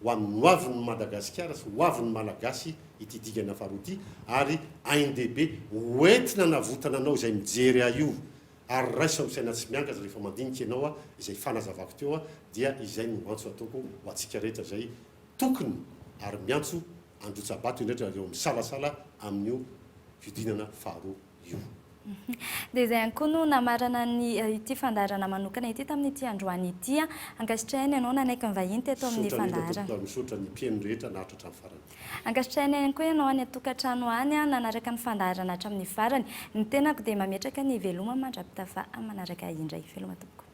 ho an'ny hoavin'i Madagasikara sy hoavin'ny Malagasy ity dingana faharoa ity ary ain-dehibe hoentina hanavotana anao izay mijery ahy io ary raiso amin'ny saina tsy miangatra rehefa mandinika ianao izay fanazavako teo dia izay no antso ataoko ho antsika rehetra izay tokony ary miantso androtsa-bato indrindra ireo misalasala amin'io fihodinana faharoa io. Dia izay ihany koa no namarana ny ity fandaharana manokana ity tamin'ity androany ity. Ankasitrahina ianao nanaiky ny vahiny teto amin'ny Misaotra indrindra fandaharana. tompoko ary misaotra ny mpihaino rehetra naharitra hatramin'ny farany. Ankasitrahina ihany koa ianao any an-tokantrano any nanaraka ny fandaharana hatramin'ny farany. Ny tenako dia mametraka ny veloma mandra-pitafa manaraka indray. Veloma tompoko.